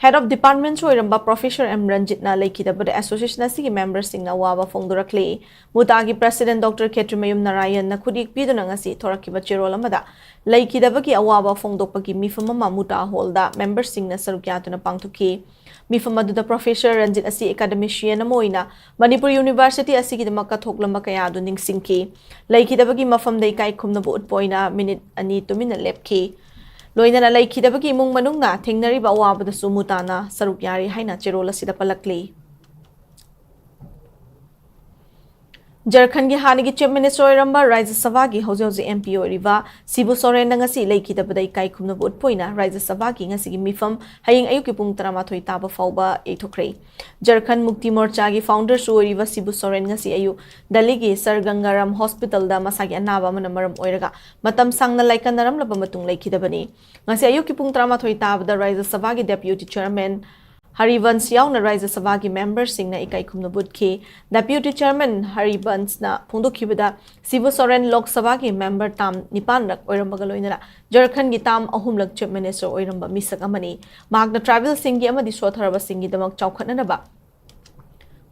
ꯍꯦꯗ ꯑꯣꯐ ꯗꯤꯄꯥꯔꯠꯃꯦꯟꯠꯁꯨ ꯑꯣꯏꯔꯝꯕ ꯄ꯭ꯔꯣꯐꯦꯁꯔ ꯑꯦꯝ ꯔꯟꯖꯤꯠꯅ ꯂꯩꯈꯤꯗꯕꯗ ꯑꯦꯁꯣꯁꯤꯌꯦꯁꯟ ꯑꯁꯤꯒꯤ ꯃꯦꯝꯕꯔꯁꯤꯡꯅ ꯑꯋꯥꯕ ꯐꯣꯡꯗꯣꯔꯛꯂꯤ꯫ ꯃꯨꯇꯥꯒꯤ ꯄ꯭ꯔꯦꯁꯤꯗꯦꯟꯠ ꯗꯣꯛꯇꯔ ꯈꯦꯇ꯭ꯔꯤꯃꯌꯨꯝ ꯅꯥꯔꯥꯌꯟꯅ ꯈꯨꯠꯌꯦꯛ ꯄꯤꯗꯨꯅ ꯉꯁꯤ ꯊꯣꯔꯛꯈꯤꯕ ꯆꯦꯔꯣꯜ ꯑꯃꯗ ꯂꯩꯈꯤꯗꯕꯒꯤ ꯑꯋꯥꯕ ꯐꯣꯡꯗꯣꯛꯄꯒꯤ ꯃꯤꯐꯝ ꯑꯃ ꯃꯨꯇꯥ ꯍꯣꯜꯗ ꯃꯦꯝꯕꯔꯁꯤꯡꯅ ꯁꯔꯨꯛ ꯌꯥꯗꯨꯅ ꯄꯥꯡꯊꯣꯛꯈꯤ꯫ ꯃꯤꯐꯝ ꯑꯗꯨꯗ ꯄ꯭ꯔꯣꯐꯦꯁꯔ ꯔꯟꯖꯤꯠ ꯑꯁꯤ ꯑꯦꯀꯥꯗꯦꯃꯤꯁꯤꯌꯟ ꯑꯃ ꯑꯣꯏꯅ ꯃꯅꯤꯄꯨꯔ ꯌꯨꯅꯤꯚꯔꯁꯤꯇꯤ ꯑꯁꯤꯒꯤꯗꯃꯛ ꯀꯠꯊꯣꯛꯂꯝꯕ ꯀꯌꯥ ꯑꯗꯨ ꯅꯤꯡꯁꯤꯡꯈꯤ꯫ ꯂꯩꯈꯤꯗꯕꯒꯤ ꯃꯐꯝꯗ ꯏꯀꯥꯏ ꯈꯨꯝꯅꯕ ꯎꯠꯄ ꯑꯣꯏꯅ ꯃꯤꯅꯤꯠ ꯑꯅꯤ ꯇꯨꯃꯤꯟꯅ ꯂꯦꯞꯈꯤ꯫ ꯂꯣꯏꯅꯅ ꯂꯩꯈꯤꯗꯕꯒꯤ ꯏꯃꯨꯡ ꯃꯅꯨꯡꯅ ꯊꯦꯡꯅꯔꯤꯕ ꯑꯋꯥꯕꯗꯁꯨ ꯃꯨꯇꯥꯅ ꯁꯔꯨꯛ ꯌꯥꯔꯤ ꯍꯥꯏꯅ ꯆꯦꯔꯣꯜ ꯑꯁꯤꯗ ꯄꯜꯂꯛꯂꯤ꯫ ꯖꯔꯈꯟꯒꯤ ꯍꯥꯟꯅꯒꯤ ꯆꯤꯐ ꯃꯤꯅꯤꯁꯇꯔ ꯑꯣꯏꯔꯝꯕ ꯔꯥꯖ꯭ꯌ ꯁꯚꯥꯒꯤ ꯍꯧꯖꯤꯛ ꯍꯧꯖꯤꯛ ꯑꯦꯝ ꯄꯤ ꯑꯣꯏꯔꯤꯕ ꯁꯤꯕꯨ ꯁꯣꯔꯦꯟꯅ ꯉꯁꯤ ꯂꯩꯈꯤꯗꯕꯗ ꯏꯀꯥꯏ ꯈꯨꯝꯅꯕ ꯎꯠꯄ ꯑꯣꯏꯅ ꯔꯥꯖ꯭ꯌ ꯁꯚꯥꯒꯤ ꯉꯁꯤꯒꯤ ꯃꯤꯐꯝ ꯍꯌꯦꯡ ꯑꯌꯨꯛꯀꯤ ꯄꯨꯡ ꯇꯔꯥꯃꯥꯊꯣꯏ ꯇꯥꯕ ꯐꯥꯎꯕ ꯌꯩꯊꯣꯛꯈ꯭ꯔꯦ꯫ ꯖꯔꯈꯟ ꯃꯨꯛꯇꯤ ꯃꯣꯔꯆꯥꯒꯤ ꯐꯥꯎꯟꯗꯔꯁꯨ ꯑꯣꯏꯔꯤꯕ ꯁꯤꯕꯨ ꯁꯣꯔꯦꯟ ꯉꯁꯤ ꯑꯌꯨꯛ ꯗꯦꯜꯂꯤꯒꯤ ꯁꯔ ꯒꯪꯒꯥꯔꯥꯝ ꯍꯣꯁꯄꯤꯇꯥꯜꯗ ꯃꯁꯥꯒꯤ ꯑꯅꯥꯕ ꯑꯃꯅ ꯃꯔꯝ ꯑꯣꯏꯔꯒ ꯃꯇꯝ ꯁꯥꯡꯅ ꯂꯥꯏꯀꯠꯅꯔꯝꯂꯕ ꯃꯇꯨꯡ ꯂꯩꯈꯤꯗꯕꯅꯤ꯫ ꯉꯁꯤ ꯑꯌꯨꯛꯀꯤ ꯄꯨꯡ ꯇꯔꯥꯃꯥꯊꯣꯏ ꯇꯥꯕꯗ ꯔꯥꯖ꯭ꯌ ꯁꯚꯥꯒꯤ ꯗꯦꯄ꯭ꯌꯨꯇꯤ ꯆꯤꯌꯔꯃꯦꯟ ꯍꯔꯤꯕꯟꯁ ꯌꯥꯎꯅ ꯔꯥꯖ꯭ꯌ ꯁꯚꯥꯒꯤ ꯃꯦꯝꯕꯔꯁꯤꯡꯅ ꯏꯀꯥꯏ ꯈꯨꯝꯅꯕ ꯎꯠꯈꯤ꯫ ꯗꯦꯄ꯭ꯌꯨꯇꯤ ꯆꯤꯌꯔꯃꯦꯟ ꯍꯔꯤꯕꯟꯁꯅ ꯐꯣꯡꯗꯣꯛꯈꯤꯕꯗ, ꯁꯤꯕꯨ ꯁꯣꯔꯦꯟ ꯂꯣꯛ ꯁꯚꯥꯒꯤ ꯃꯦꯝꯕꯔ ꯇꯥꯝ ꯅꯤꯄꯥꯟꯔꯛ ꯑꯣꯏꯔꯝꯕꯒ ꯂꯣꯏꯅꯅ ꯖꯔꯈꯟꯒꯤ ꯇꯥꯝ ꯑꯍꯨꯝꯂꯛ ꯆꯤꯐ ꯃꯤꯅꯤꯁꯇꯔ ꯑꯣꯏꯔꯝꯕ ꯃꯤꯁꯛ ꯑꯃꯅꯤ꯫ ꯃꯍꯥꯛꯅ ꯇ꯭ꯔꯥꯏꯕꯦꯜꯁꯤꯡꯒꯤ ꯑꯃꯗꯤ ꯁꯣꯠꯊꯔꯕꯁꯤꯡꯒꯤꯗꯃꯛ ꯆꯥꯎꯈꯠꯅꯅꯕ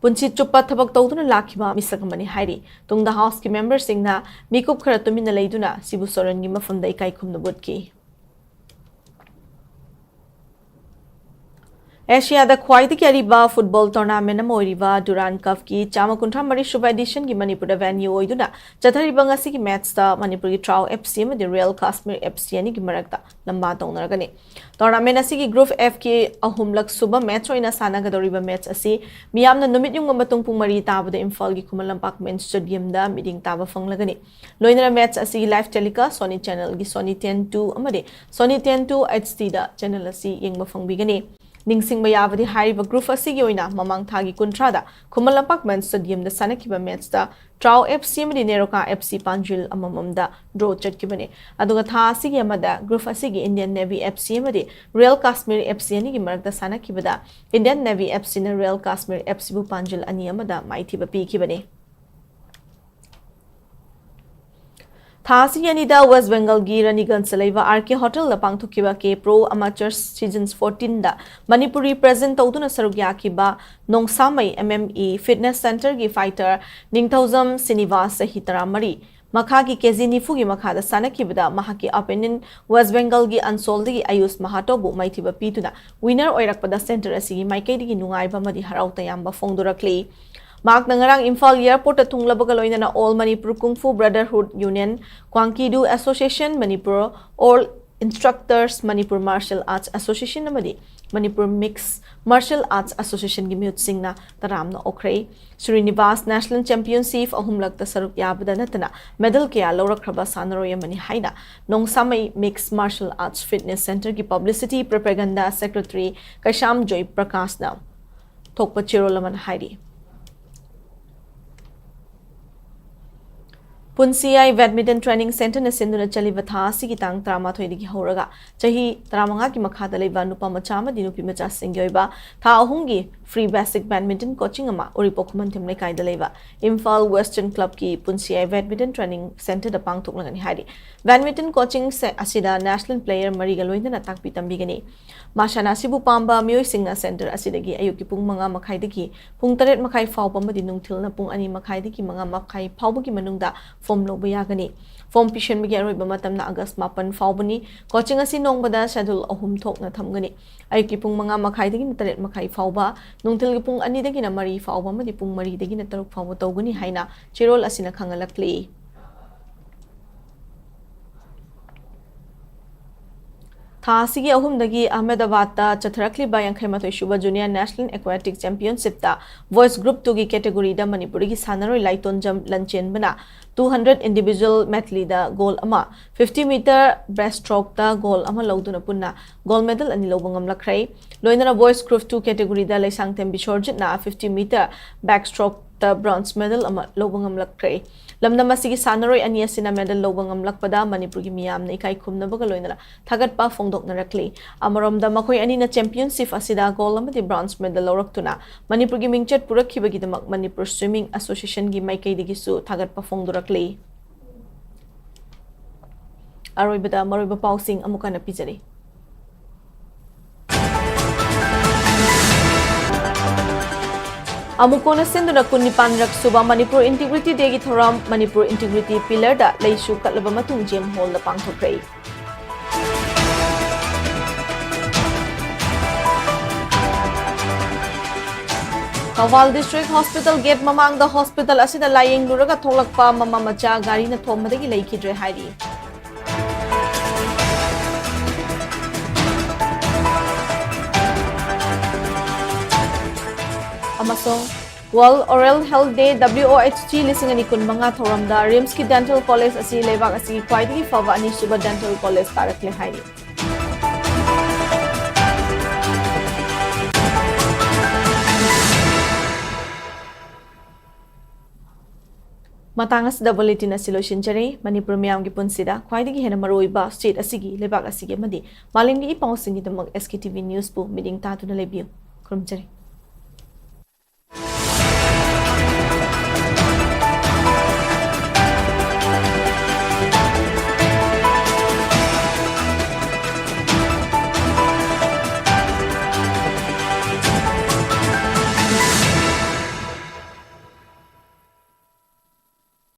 ꯄꯨꯟꯁꯤ ꯆꯨꯞꯄ ꯊꯕꯛ ꯇꯧꯗꯨꯅ ꯂꯥꯛꯈꯤꯕ ꯃꯤꯁꯛ ꯑꯃꯅꯤ ꯍꯥꯏꯔꯤ꯫ ꯇꯨꯡꯗ ꯍꯥꯎꯁꯀꯤ ꯃꯦꯝꯕꯔꯁꯤꯡꯅ ꯃꯤꯀꯨꯞ ꯈꯔ ꯇꯨꯃꯤꯟꯅ ꯂꯩꯗꯨꯅ ꯁꯤꯕꯨ ꯁꯣꯔꯦꯟꯒꯤ ꯃꯐꯝꯗ ꯏꯀꯥꯏ ꯈꯨꯝꯅꯕ ꯎꯠꯈꯤ꯫ ꯑꯦꯁꯤꯌꯥꯗ ꯈ꯭ꯋꯥꯏꯗꯒꯤ ꯑꯔꯤꯕ ꯐꯨꯠꯕꯣꯜ ꯇꯣꯔꯅꯥꯃꯦꯟ ꯑꯃ ꯑꯣꯏꯔꯤꯕ ꯗꯨꯔꯥꯟ ꯀꯞꯀꯤ ꯆꯥꯝꯃ ꯀꯨꯟꯊ꯭ꯔꯥ ꯃꯔꯤ ꯁꯨꯕ ꯑꯦꯗꯤꯁꯟꯒꯤ ꯃꯅꯤꯄꯨꯔꯗ ꯚꯦꯟꯌꯨ ꯑꯣꯏꯗꯨꯅ ꯆꯠꯊꯔꯤꯕ ꯉꯁꯤꯒꯤ ꯃꯦꯠꯆꯇ ꯃꯅꯤꯄꯨꯔꯒꯤ ꯇ꯭ꯔꯥꯎ ꯑꯦꯐ ꯁꯤ ꯑꯃꯗꯤ ꯔꯣꯌꯦꯜ ꯀꯥꯁꯃꯤꯔ ꯑꯦꯐ ꯁꯤ ꯑꯅꯤꯒꯤ ꯃꯔꯛꯇ ꯂꯝꯕꯥ ꯇꯧꯅꯔꯒꯅꯤ꯫ ꯇꯣꯔꯅꯥꯃꯦꯟ ꯑꯁꯤꯒꯤ ꯒ꯭ꯔꯨꯞ ꯑꯦꯐꯀꯤ ꯑꯍꯨꯝꯂꯛ ꯁꯨꯕ ꯃꯦꯠꯆ ꯑꯣꯏꯅ ꯁꯥꯟꯅꯒꯗꯧꯔꯤꯕ ꯃꯦꯠꯆ ꯑꯁꯤ ꯃꯤꯌꯥꯝꯅ ꯅꯨꯃꯤꯠ ꯌꯨꯡꯕ ꯃꯇꯨꯡ ꯄꯨꯡ ꯃꯔꯤ ꯇꯥꯕꯗ ꯏꯝꯐꯥꯜꯒꯤ ꯈꯨꯃꯟ ꯂꯝꯄꯥꯛ ꯃꯦꯟ ꯁ꯭ꯇꯦꯗꯤꯌꯝꯗ ꯃꯤꯠꯌꯦꯡ ꯇꯥꯕ ꯐꯪꯂꯒꯅꯤ꯫ ꯂꯣꯏꯅꯅ ꯃꯦꯠꯆ ꯑꯁꯤꯒꯤ ꯂꯥꯏꯚ ꯇꯦꯂꯤꯀꯥꯁ ꯁꯣꯅꯤ ꯆꯦꯅꯦꯜꯒꯤ ꯁꯣꯅꯤ ꯇꯦꯟ ꯇꯨ ꯑꯃꯗꯤ ꯁꯣꯅꯤ ꯇꯦꯟ ꯇꯨ ꯑꯩꯆ ꯗꯤꯗ ꯆꯦꯅꯦꯜ ꯑꯁꯤ ꯌꯦꯡꯕ ꯐꯪꯕꯤꯒꯅꯤ꯫ ꯅꯤꯡꯁꯤꯡꯕ ꯌꯥꯕꯗꯤ ꯍꯥꯏꯔꯤꯕ ꯒ꯭ꯔꯨꯞ ꯑꯁꯤꯒꯤ ꯑꯣꯏꯅ ꯃꯃꯥꯡ ꯊꯥꯒꯤ ꯀꯨꯟꯊ꯭ꯔꯥꯗ ꯈꯨꯃꯟ ꯂꯝꯄꯥꯛ ꯃꯦꯟ ꯁ꯭ꯇꯦꯗꯤꯌꯝꯗ ꯁꯥꯟꯅꯈꯤꯕ ꯃꯦꯠꯆꯇ ꯇ꯭ꯔꯥꯎ ꯑꯦꯐ ꯁꯤ ꯑꯃꯗꯤ ꯅꯦꯔꯣꯀꯥ ꯑꯦꯐ ꯁꯤ ꯄꯥꯟꯖꯤꯜ ꯑꯃꯃꯝꯗ ꯗ꯭ꯔꯣ ꯆꯠꯈꯤꯕꯅꯤ꯫ ꯑꯗꯨꯒ ꯊꯥ ꯑꯁꯤꯒꯤ ꯑꯃꯗ ꯒ꯭ꯔꯨꯞ ꯑꯁꯤꯒꯤ ꯏꯟꯗꯤꯌꯟ ꯅꯦꯚꯤ ꯑꯦꯐ ꯁꯤ ꯑꯃꯗꯤ ꯔꯣꯌꯦꯜ ꯀꯥꯁꯃꯤꯔ ꯑꯦꯐ ꯁꯤ ꯑꯅꯤꯒꯤ ꯃꯔꯛꯇ ꯁꯥꯟꯅꯈꯤꯕꯗ ꯏꯟꯗꯤꯌꯟ ꯅꯦꯚꯤ ꯑꯦꯐ ꯁꯤꯅ ꯔꯣꯌꯦꯜ ꯀꯥꯁꯃꯤꯔ ꯑꯦꯐ ꯁꯤꯕꯨ ꯄꯥꯟꯖꯤꯜ ꯑꯅꯤ ꯑꯃꯗ ꯃꯥꯏꯊꯤꯕ ꯄꯤꯈꯤꯕꯅꯤ꯫ ꯊꯥ ꯑꯁꯤꯒꯤ ꯑꯅꯤꯗ ꯋꯦꯁ ꯕꯦꯡꯒꯜꯒꯤ ꯔꯥꯅꯤꯒꯟꯖꯇ ꯂꯩꯕ ꯑꯥꯔ ꯀꯦ ꯍꯣꯇꯦꯜꯗ ꯄꯥꯡꯊꯣꯛꯈꯤꯕ ꯀꯦ ꯄ꯭ꯔꯣ ꯑꯃꯥꯆꯔ ꯁꯤꯖꯟꯁ ꯐꯣꯔꯇꯤꯟꯗ ꯃꯅꯤꯄꯨꯔꯤ ꯄ꯭ꯔꯦꯖꯦꯟ ꯇꯧꯗꯨꯅ ꯁꯔꯨꯛ ꯌꯥꯈꯤꯕ ꯅꯣꯡꯁꯥꯃꯩ ꯑꯦꯝ ꯑꯦꯝ ꯏ ꯐꯤꯠꯅꯦꯁ ꯁꯦꯟꯇꯔꯒꯤ ꯐꯥꯏꯇꯔ ꯅꯤꯡꯊꯧꯖꯝ ꯁꯤꯅꯤꯕꯥꯁ, ꯆꯍꯤ ꯇꯔꯥꯃꯔꯤ, ꯃꯈꯥꯒꯤ ꯀꯦ ꯖꯤ ꯅꯤꯐꯨꯒꯤ ꯃꯈꯥꯗ ꯁꯥꯟꯅꯈꯤꯕꯗ ꯃꯍꯥꯛꯀꯤ ꯑꯣꯄꯣꯅꯦꯟꯠ ꯋꯦꯁ ꯕꯦꯡꯒꯜꯒꯤ ꯑꯟꯁꯣꯜꯗꯒꯤ ꯑꯌꯨꯁ ꯃꯍꯥꯇꯣꯕꯨ ꯃꯥꯏꯊꯤꯕ ꯄꯤꯗꯨꯅ ꯋꯤꯅꯔ ꯑꯣꯏꯔꯛꯄꯗ ꯁꯦꯟꯇꯔ ꯑꯁꯤꯒꯤ ꯃꯥꯏꯀꯩꯗꯒꯤ ꯅꯨꯡꯉꯥꯏꯕ ꯑꯃꯗꯤ ꯍꯔꯥꯎ ꯇꯌꯥꯝꯕ ꯐꯣꯡꯗꯣꯔꯛꯂꯤ꯫ ꯃꯍꯥꯛꯅ ꯉꯔꯥꯡ ꯏꯝꯐꯥꯜ ꯑꯦꯌꯔꯄꯣꯔꯠꯇ ꯊꯨꯡꯂꯕꯒ ꯂꯣꯏꯅꯅ all Manipur kung fu brotherhood union, ꯀ꯭ꯋꯥꯡꯀꯤꯗꯨ association Manipur, all instructors Manipur martial arts association ꯑꯃꯗꯤ ꯃꯅꯤꯄꯨꯔ ꯃꯤꯛꯁ ꯃꯥꯔꯁꯦꯜ ꯑꯥꯔꯠꯁ ꯑꯦꯁꯣꯁꯤꯌꯦꯁꯟꯒꯤ ꯃꯤꯍꯨꯠꯁꯤꯡꯅ ꯇꯔꯥꯝꯅ ꯑꯣꯛꯈ꯭ꯔꯦ꯫ ꯁ꯭ꯔꯤꯅꯤꯕꯥꯁ ꯅꯦꯁꯅꯦꯜ ꯆꯦꯝꯄꯤꯌꯟꯁꯤꯞ ꯑꯍꯨꯝꯂꯛꯇ ꯁꯔꯨꯛ ꯌꯥꯕꯗ ꯅꯠꯇꯅ ꯃꯦꯗꯜ ꯀꯌꯥ ꯂꯧꯔꯛꯈ꯭ꯔꯕ ꯁꯥꯟꯅꯔꯣꯏ ꯑꯃꯅꯤ ꯍꯥꯏꯅ ꯅꯣꯡꯁꯥꯃꯩ ꯃꯤꯛꯁ ꯃꯥꯔꯁꯦꯜ ꯑꯥꯔꯠꯁ ꯐꯤꯠꯅꯦꯁ ꯁꯦꯟꯇꯔꯒꯤ ꯄꯕ꯭ꯂꯤꯁꯤꯇꯤ ꯄ꯭ꯔꯣꯄꯦꯒꯟꯗꯥ ꯁꯦꯀ꯭ꯔꯦꯇꯔꯤ ꯀꯩꯁꯥꯝ ꯖꯣꯏ ꯄ꯭ꯔꯀꯥꯁꯅ ꯊꯣꯛꯄ ꯆꯦꯔꯣꯜ ꯑꯃꯅ ꯍꯥꯏꯔꯤ꯫ ꯄꯨꯟꯁꯤꯌꯥꯏ Badminton Training Centreꯅ ꯁꯤꯟꯗꯨꯅ ꯆꯠꯂꯤꯕ ꯊꯥ ꯑꯁꯤꯒꯤ ꯇꯥꯡ ꯇꯔꯥꯃꯥꯊꯣꯏꯗꯒꯤ ꯍꯧꯔꯒ ꯆꯍꯤ ꯇꯔꯥꯃꯉꯥꯒꯤ ꯃꯈꯥꯗ ꯂꯩꯕ ꯅꯨꯄꯥ ꯃꯆꯥ ꯑꯃꯗꯤ ꯅꯨꯄꯤ ꯃꯆꯥꯁꯤꯡꯒꯤ ꯑꯣꯏꯕ ꯊꯥ ꯑꯍꯨꯝꯒꯤ free basic badminton coaching ꯑꯃ ꯎꯔꯤꯄꯣꯛ ꯈꯨꯃꯟꯊꯦꯝ ꯂꯩꯀꯥꯏꯗ ꯂꯩꯕ ꯏꯝꯐꯥꯜ Western Clubꯀꯤ ꯄꯨꯟꯁꯤꯌꯥꯏ Badminton Training Centreꯗ ꯄꯥꯡꯊꯣꯛꯂꯒꯅꯤ ꯍꯥꯏꯔꯤ꯫ Badminton coaching ꯑꯁꯤꯗ national player ꯃꯔꯤꯒ ꯂꯣꯏꯅꯅ ꯇꯥꯛꯄꯤ ꯇꯝꯕꯤꯒꯅꯤ꯫ ꯃꯁꯥꯟꯅ ꯑꯁꯤꯕꯨ ꯄꯥꯝꯕ ꯃꯤꯑꯣꯏꯁꯤꯡꯅ centre ꯑꯁꯤꯗꯒꯤ ꯑꯌꯨꯛꯀꯤ ꯄꯨꯡ ꯃꯉꯥ ꯃꯈꯥꯏꯗꯒꯤ ꯄꯨꯡ ꯇꯔꯦꯠ ꯃꯈꯥꯏ ꯐꯥꯎꯕ ꯑꯃꯗꯤ ꯅꯨꯡꯊꯤꯜꯅ ꯄꯨꯡ ꯑꯅꯤ ꯃꯈꯥꯏꯗꯒꯤ ꯃꯉꯥ ꯃꯈꯥꯏ ꯐꯥꯎꯕꯒꯤ ꯃꯅꯨꯡꯗ form ꯂꯧꯕ ꯌꯥꯒꯅꯤ꯫ Form ꯄꯤꯁꯤꯟꯕꯒꯤ ꯑꯔꯣꯏꯕ ꯃꯇꯝꯅ August ꯃꯥꯄꯟ ꯐꯥꯎꯕꯅꯤ꯫ Coaching ꯑꯁꯤ ꯅꯣꯡꯃꯗ schedule ꯑꯍꯨꯝ ꯊꯣꯛꯅ ꯊꯝꯒꯅꯤ꯫ ꯑꯌꯨꯛꯀꯤ ꯄꯨꯡ ꯃꯉꯥ ꯃꯈꯥꯏꯗꯒꯤꯅ ꯇꯔꯦꯠ ꯃꯈꯥꯏ ꯐꯥꯎꯕ, ꯅꯨꯡꯊꯤꯜꯒꯤ ꯄꯨꯡ ꯑꯅꯤꯗꯒꯤꯅ ꯃꯔꯤ ꯐꯥꯎꯕ ꯑꯃꯗꯤ ꯄꯨꯡ ꯃꯔꯤꯗꯒꯤꯅ ꯇꯔꯨꯛ ꯐꯥꯎꯕ ꯇꯧꯒꯅꯤ ꯍꯥꯏꯅ ꯆꯦꯔꯣꯜ ꯑꯁꯤꯅ ꯈꯪꯍꯜꯂꯛꯂꯤ꯫ ꯊꯥ ꯑꯁꯤꯒꯤ ꯑꯍꯨꯝꯗꯒꯤ ꯑꯍꯃꯦꯗꯥꯕꯥꯗꯇ ꯆꯠꯊꯔꯛꯂꯤꯕ ꯌꯥꯡꯈꯩ ꯃꯥꯊꯣꯏ ꯁꯨꯕ Junior National Aquatic Championshipꯇ Boys Group twoꯒꯤ categoryꯗ ꯃꯅꯤꯄꯨꯔꯒꯤ ꯁꯥꯟꯅꯔꯣꯏ ꯂꯥꯏꯇꯣꯟꯖꯝ ꯂꯟꯆꯦꯟꯕꯅ two hundred individual medleyꯗ gold ꯑꯃ, fifty meter breaststrokeꯇ gold ꯑꯃ ꯂꯧꯗꯨꯅ ꯄꯨꯟꯅ gold medal ꯑꯅꯤ ꯂꯧꯕ ꯉꯝꯂꯛꯈ꯭ꯔꯦ꯫ ꯂꯣꯏꯅꯅ Boys Group two categoryꯗ Leishangthem ꯕꯤꯁꯣꯔꯖꯤꯠꯅ fifty meter backstrokeꯇ bronze medal ꯑꯃ ꯂꯧꯕ ꯉꯝꯂꯛꯈ꯭ꯔꯦ꯫ ꯂꯝꯗꯝ ꯑꯁꯤꯒꯤ ꯁꯥꯟꯅꯔꯣꯏ ꯑꯅꯤ ꯑꯁꯤꯅ medal ꯂꯧꯕ ꯉꯝꯂꯛꯄꯗ ꯃꯅꯤꯄꯨꯔꯒꯤ ꯃꯤꯌꯥꯝꯅ ꯏꯀꯥꯏ ꯈꯨꯝꯅꯕꯒ ꯂꯣꯏꯅꯅ ꯊꯥꯒꯠꯄ ꯐꯣꯡꯗꯣꯛꯅꯔꯛꯂꯤ꯫ ꯑꯃꯔꯣꯝꯗ ꯃꯈꯣꯏ ꯑꯅꯤꯅ championship ꯑꯁꯤꯗ gold ꯑꯃꯗꯤ bronze medal ꯂꯧꯔꯛꯇꯨꯅ ꯃꯅꯤꯄꯨꯔꯒꯤ ꯃꯤꯡꯆꯠ ꯄꯨꯔꯛꯈꯤꯕꯒꯤꯗꯃꯛ ꯃꯅꯤꯄꯨꯔ Swimming Associationꯒꯤ ꯃꯥꯏꯀꯩꯗꯒꯤꯁꯨ ꯊꯥꯒꯠꯄ ꯐꯣꯡꯗꯣꯔꯛꯂꯤ꯫ ꯑꯔꯣꯏꯕꯗ ꯃꯔꯨꯑꯣꯏꯕ ꯄꯥꯎꯁꯤꯡ ꯑꯃꯨꯛ ꯍꯟꯅ ꯄꯤꯖꯔꯤ꯫ ꯑꯃꯨꯛ ꯍꯟꯅ ꯁꯤꯟꯗꯨꯅ ꯀꯨꯟꯅꯤꯄꯥꯟꯔꯛ ꯁꯨꯕ ꯃꯅꯤꯄꯨꯔ Integrity Dayꯒꯤ ꯊꯧꯔꯝ ꯃꯅꯤꯄꯨꯔ Integrity Pillarꯗ ꯂꯩꯁꯨ ꯀꯠꯂꯕ ꯃꯇꯨꯡ J M Hallꯗ ꯄꯥꯡꯊꯣꯛꯈ꯭ꯔꯦ꯫ Thoubal District Hospital gate ꯃꯃꯥꯡꯗ hospital ꯑꯁꯤꯗ ꯂꯥꯌꯦꯡꯂꯨꯔꯒ ꯊꯣꯛꯂꯛꯄ ꯃꯃꯥ ꯃꯆꯥ ꯒꯥꯔꯤꯅ ꯊꯣꯝꯕꯗꯒꯤ ꯂꯩꯈꯤꯗ꯭ꯔꯦ ꯍꯥꯏꯔꯤ꯫ ꯑꯃꯁꯨꯡ World Oral Health Day, W O H G ꯂꯤꯁꯤꯡ ꯑꯅꯤ ꯀꯨꯟꯃꯉꯥ ꯊꯧꯔꯝꯗ RIMSꯀꯤ dental college ꯑꯁꯤ ꯂꯩꯕꯥꯛ ꯑꯁꯤꯒꯤ ꯈ꯭ꯋꯥꯏꯗꯒꯤ ꯐꯕ ꯑꯅꯤꯁꯨꯕ dental college ꯇꯥꯔꯛꯂꯦ ꯍꯥꯏꯔꯤ꯫ ꯃꯇꯥꯡ ꯑꯁꯤꯗ ꯕꯨꯂꯦꯇꯤꯟ ꯑꯁꯤ ꯂꯣꯏꯁꯤꯟꯖꯔꯦ꯫ ꯃꯅꯤꯄꯨꯔ ꯃꯤꯌꯥꯝꯒꯤ ꯄꯨꯟꯁꯤꯗ ꯈ꯭ꯋꯥꯏꯗꯒꯤ ꯍꯦꯟꯅ ꯃꯔꯨꯑꯣꯏꯕ ꯁ꯭ꯇꯦꯠ ꯑꯁꯤꯒꯤ, ꯂꯩꯕꯥꯛ ꯑꯁꯤꯒꯤ ꯑꯃꯗꯤ ꯃꯥꯂꯦꯝꯒꯤ E ꯄꯥꯎꯁꯤꯡꯒꯤꯗꯃꯛ S K T V News ꯄꯨ ꯃꯤꯠꯌꯦꯡ ꯇꯥꯗꯨꯅ ꯂꯩꯕꯤꯌꯨ꯫ ꯈꯨꯔꯨꯝꯖꯔꯤ꯫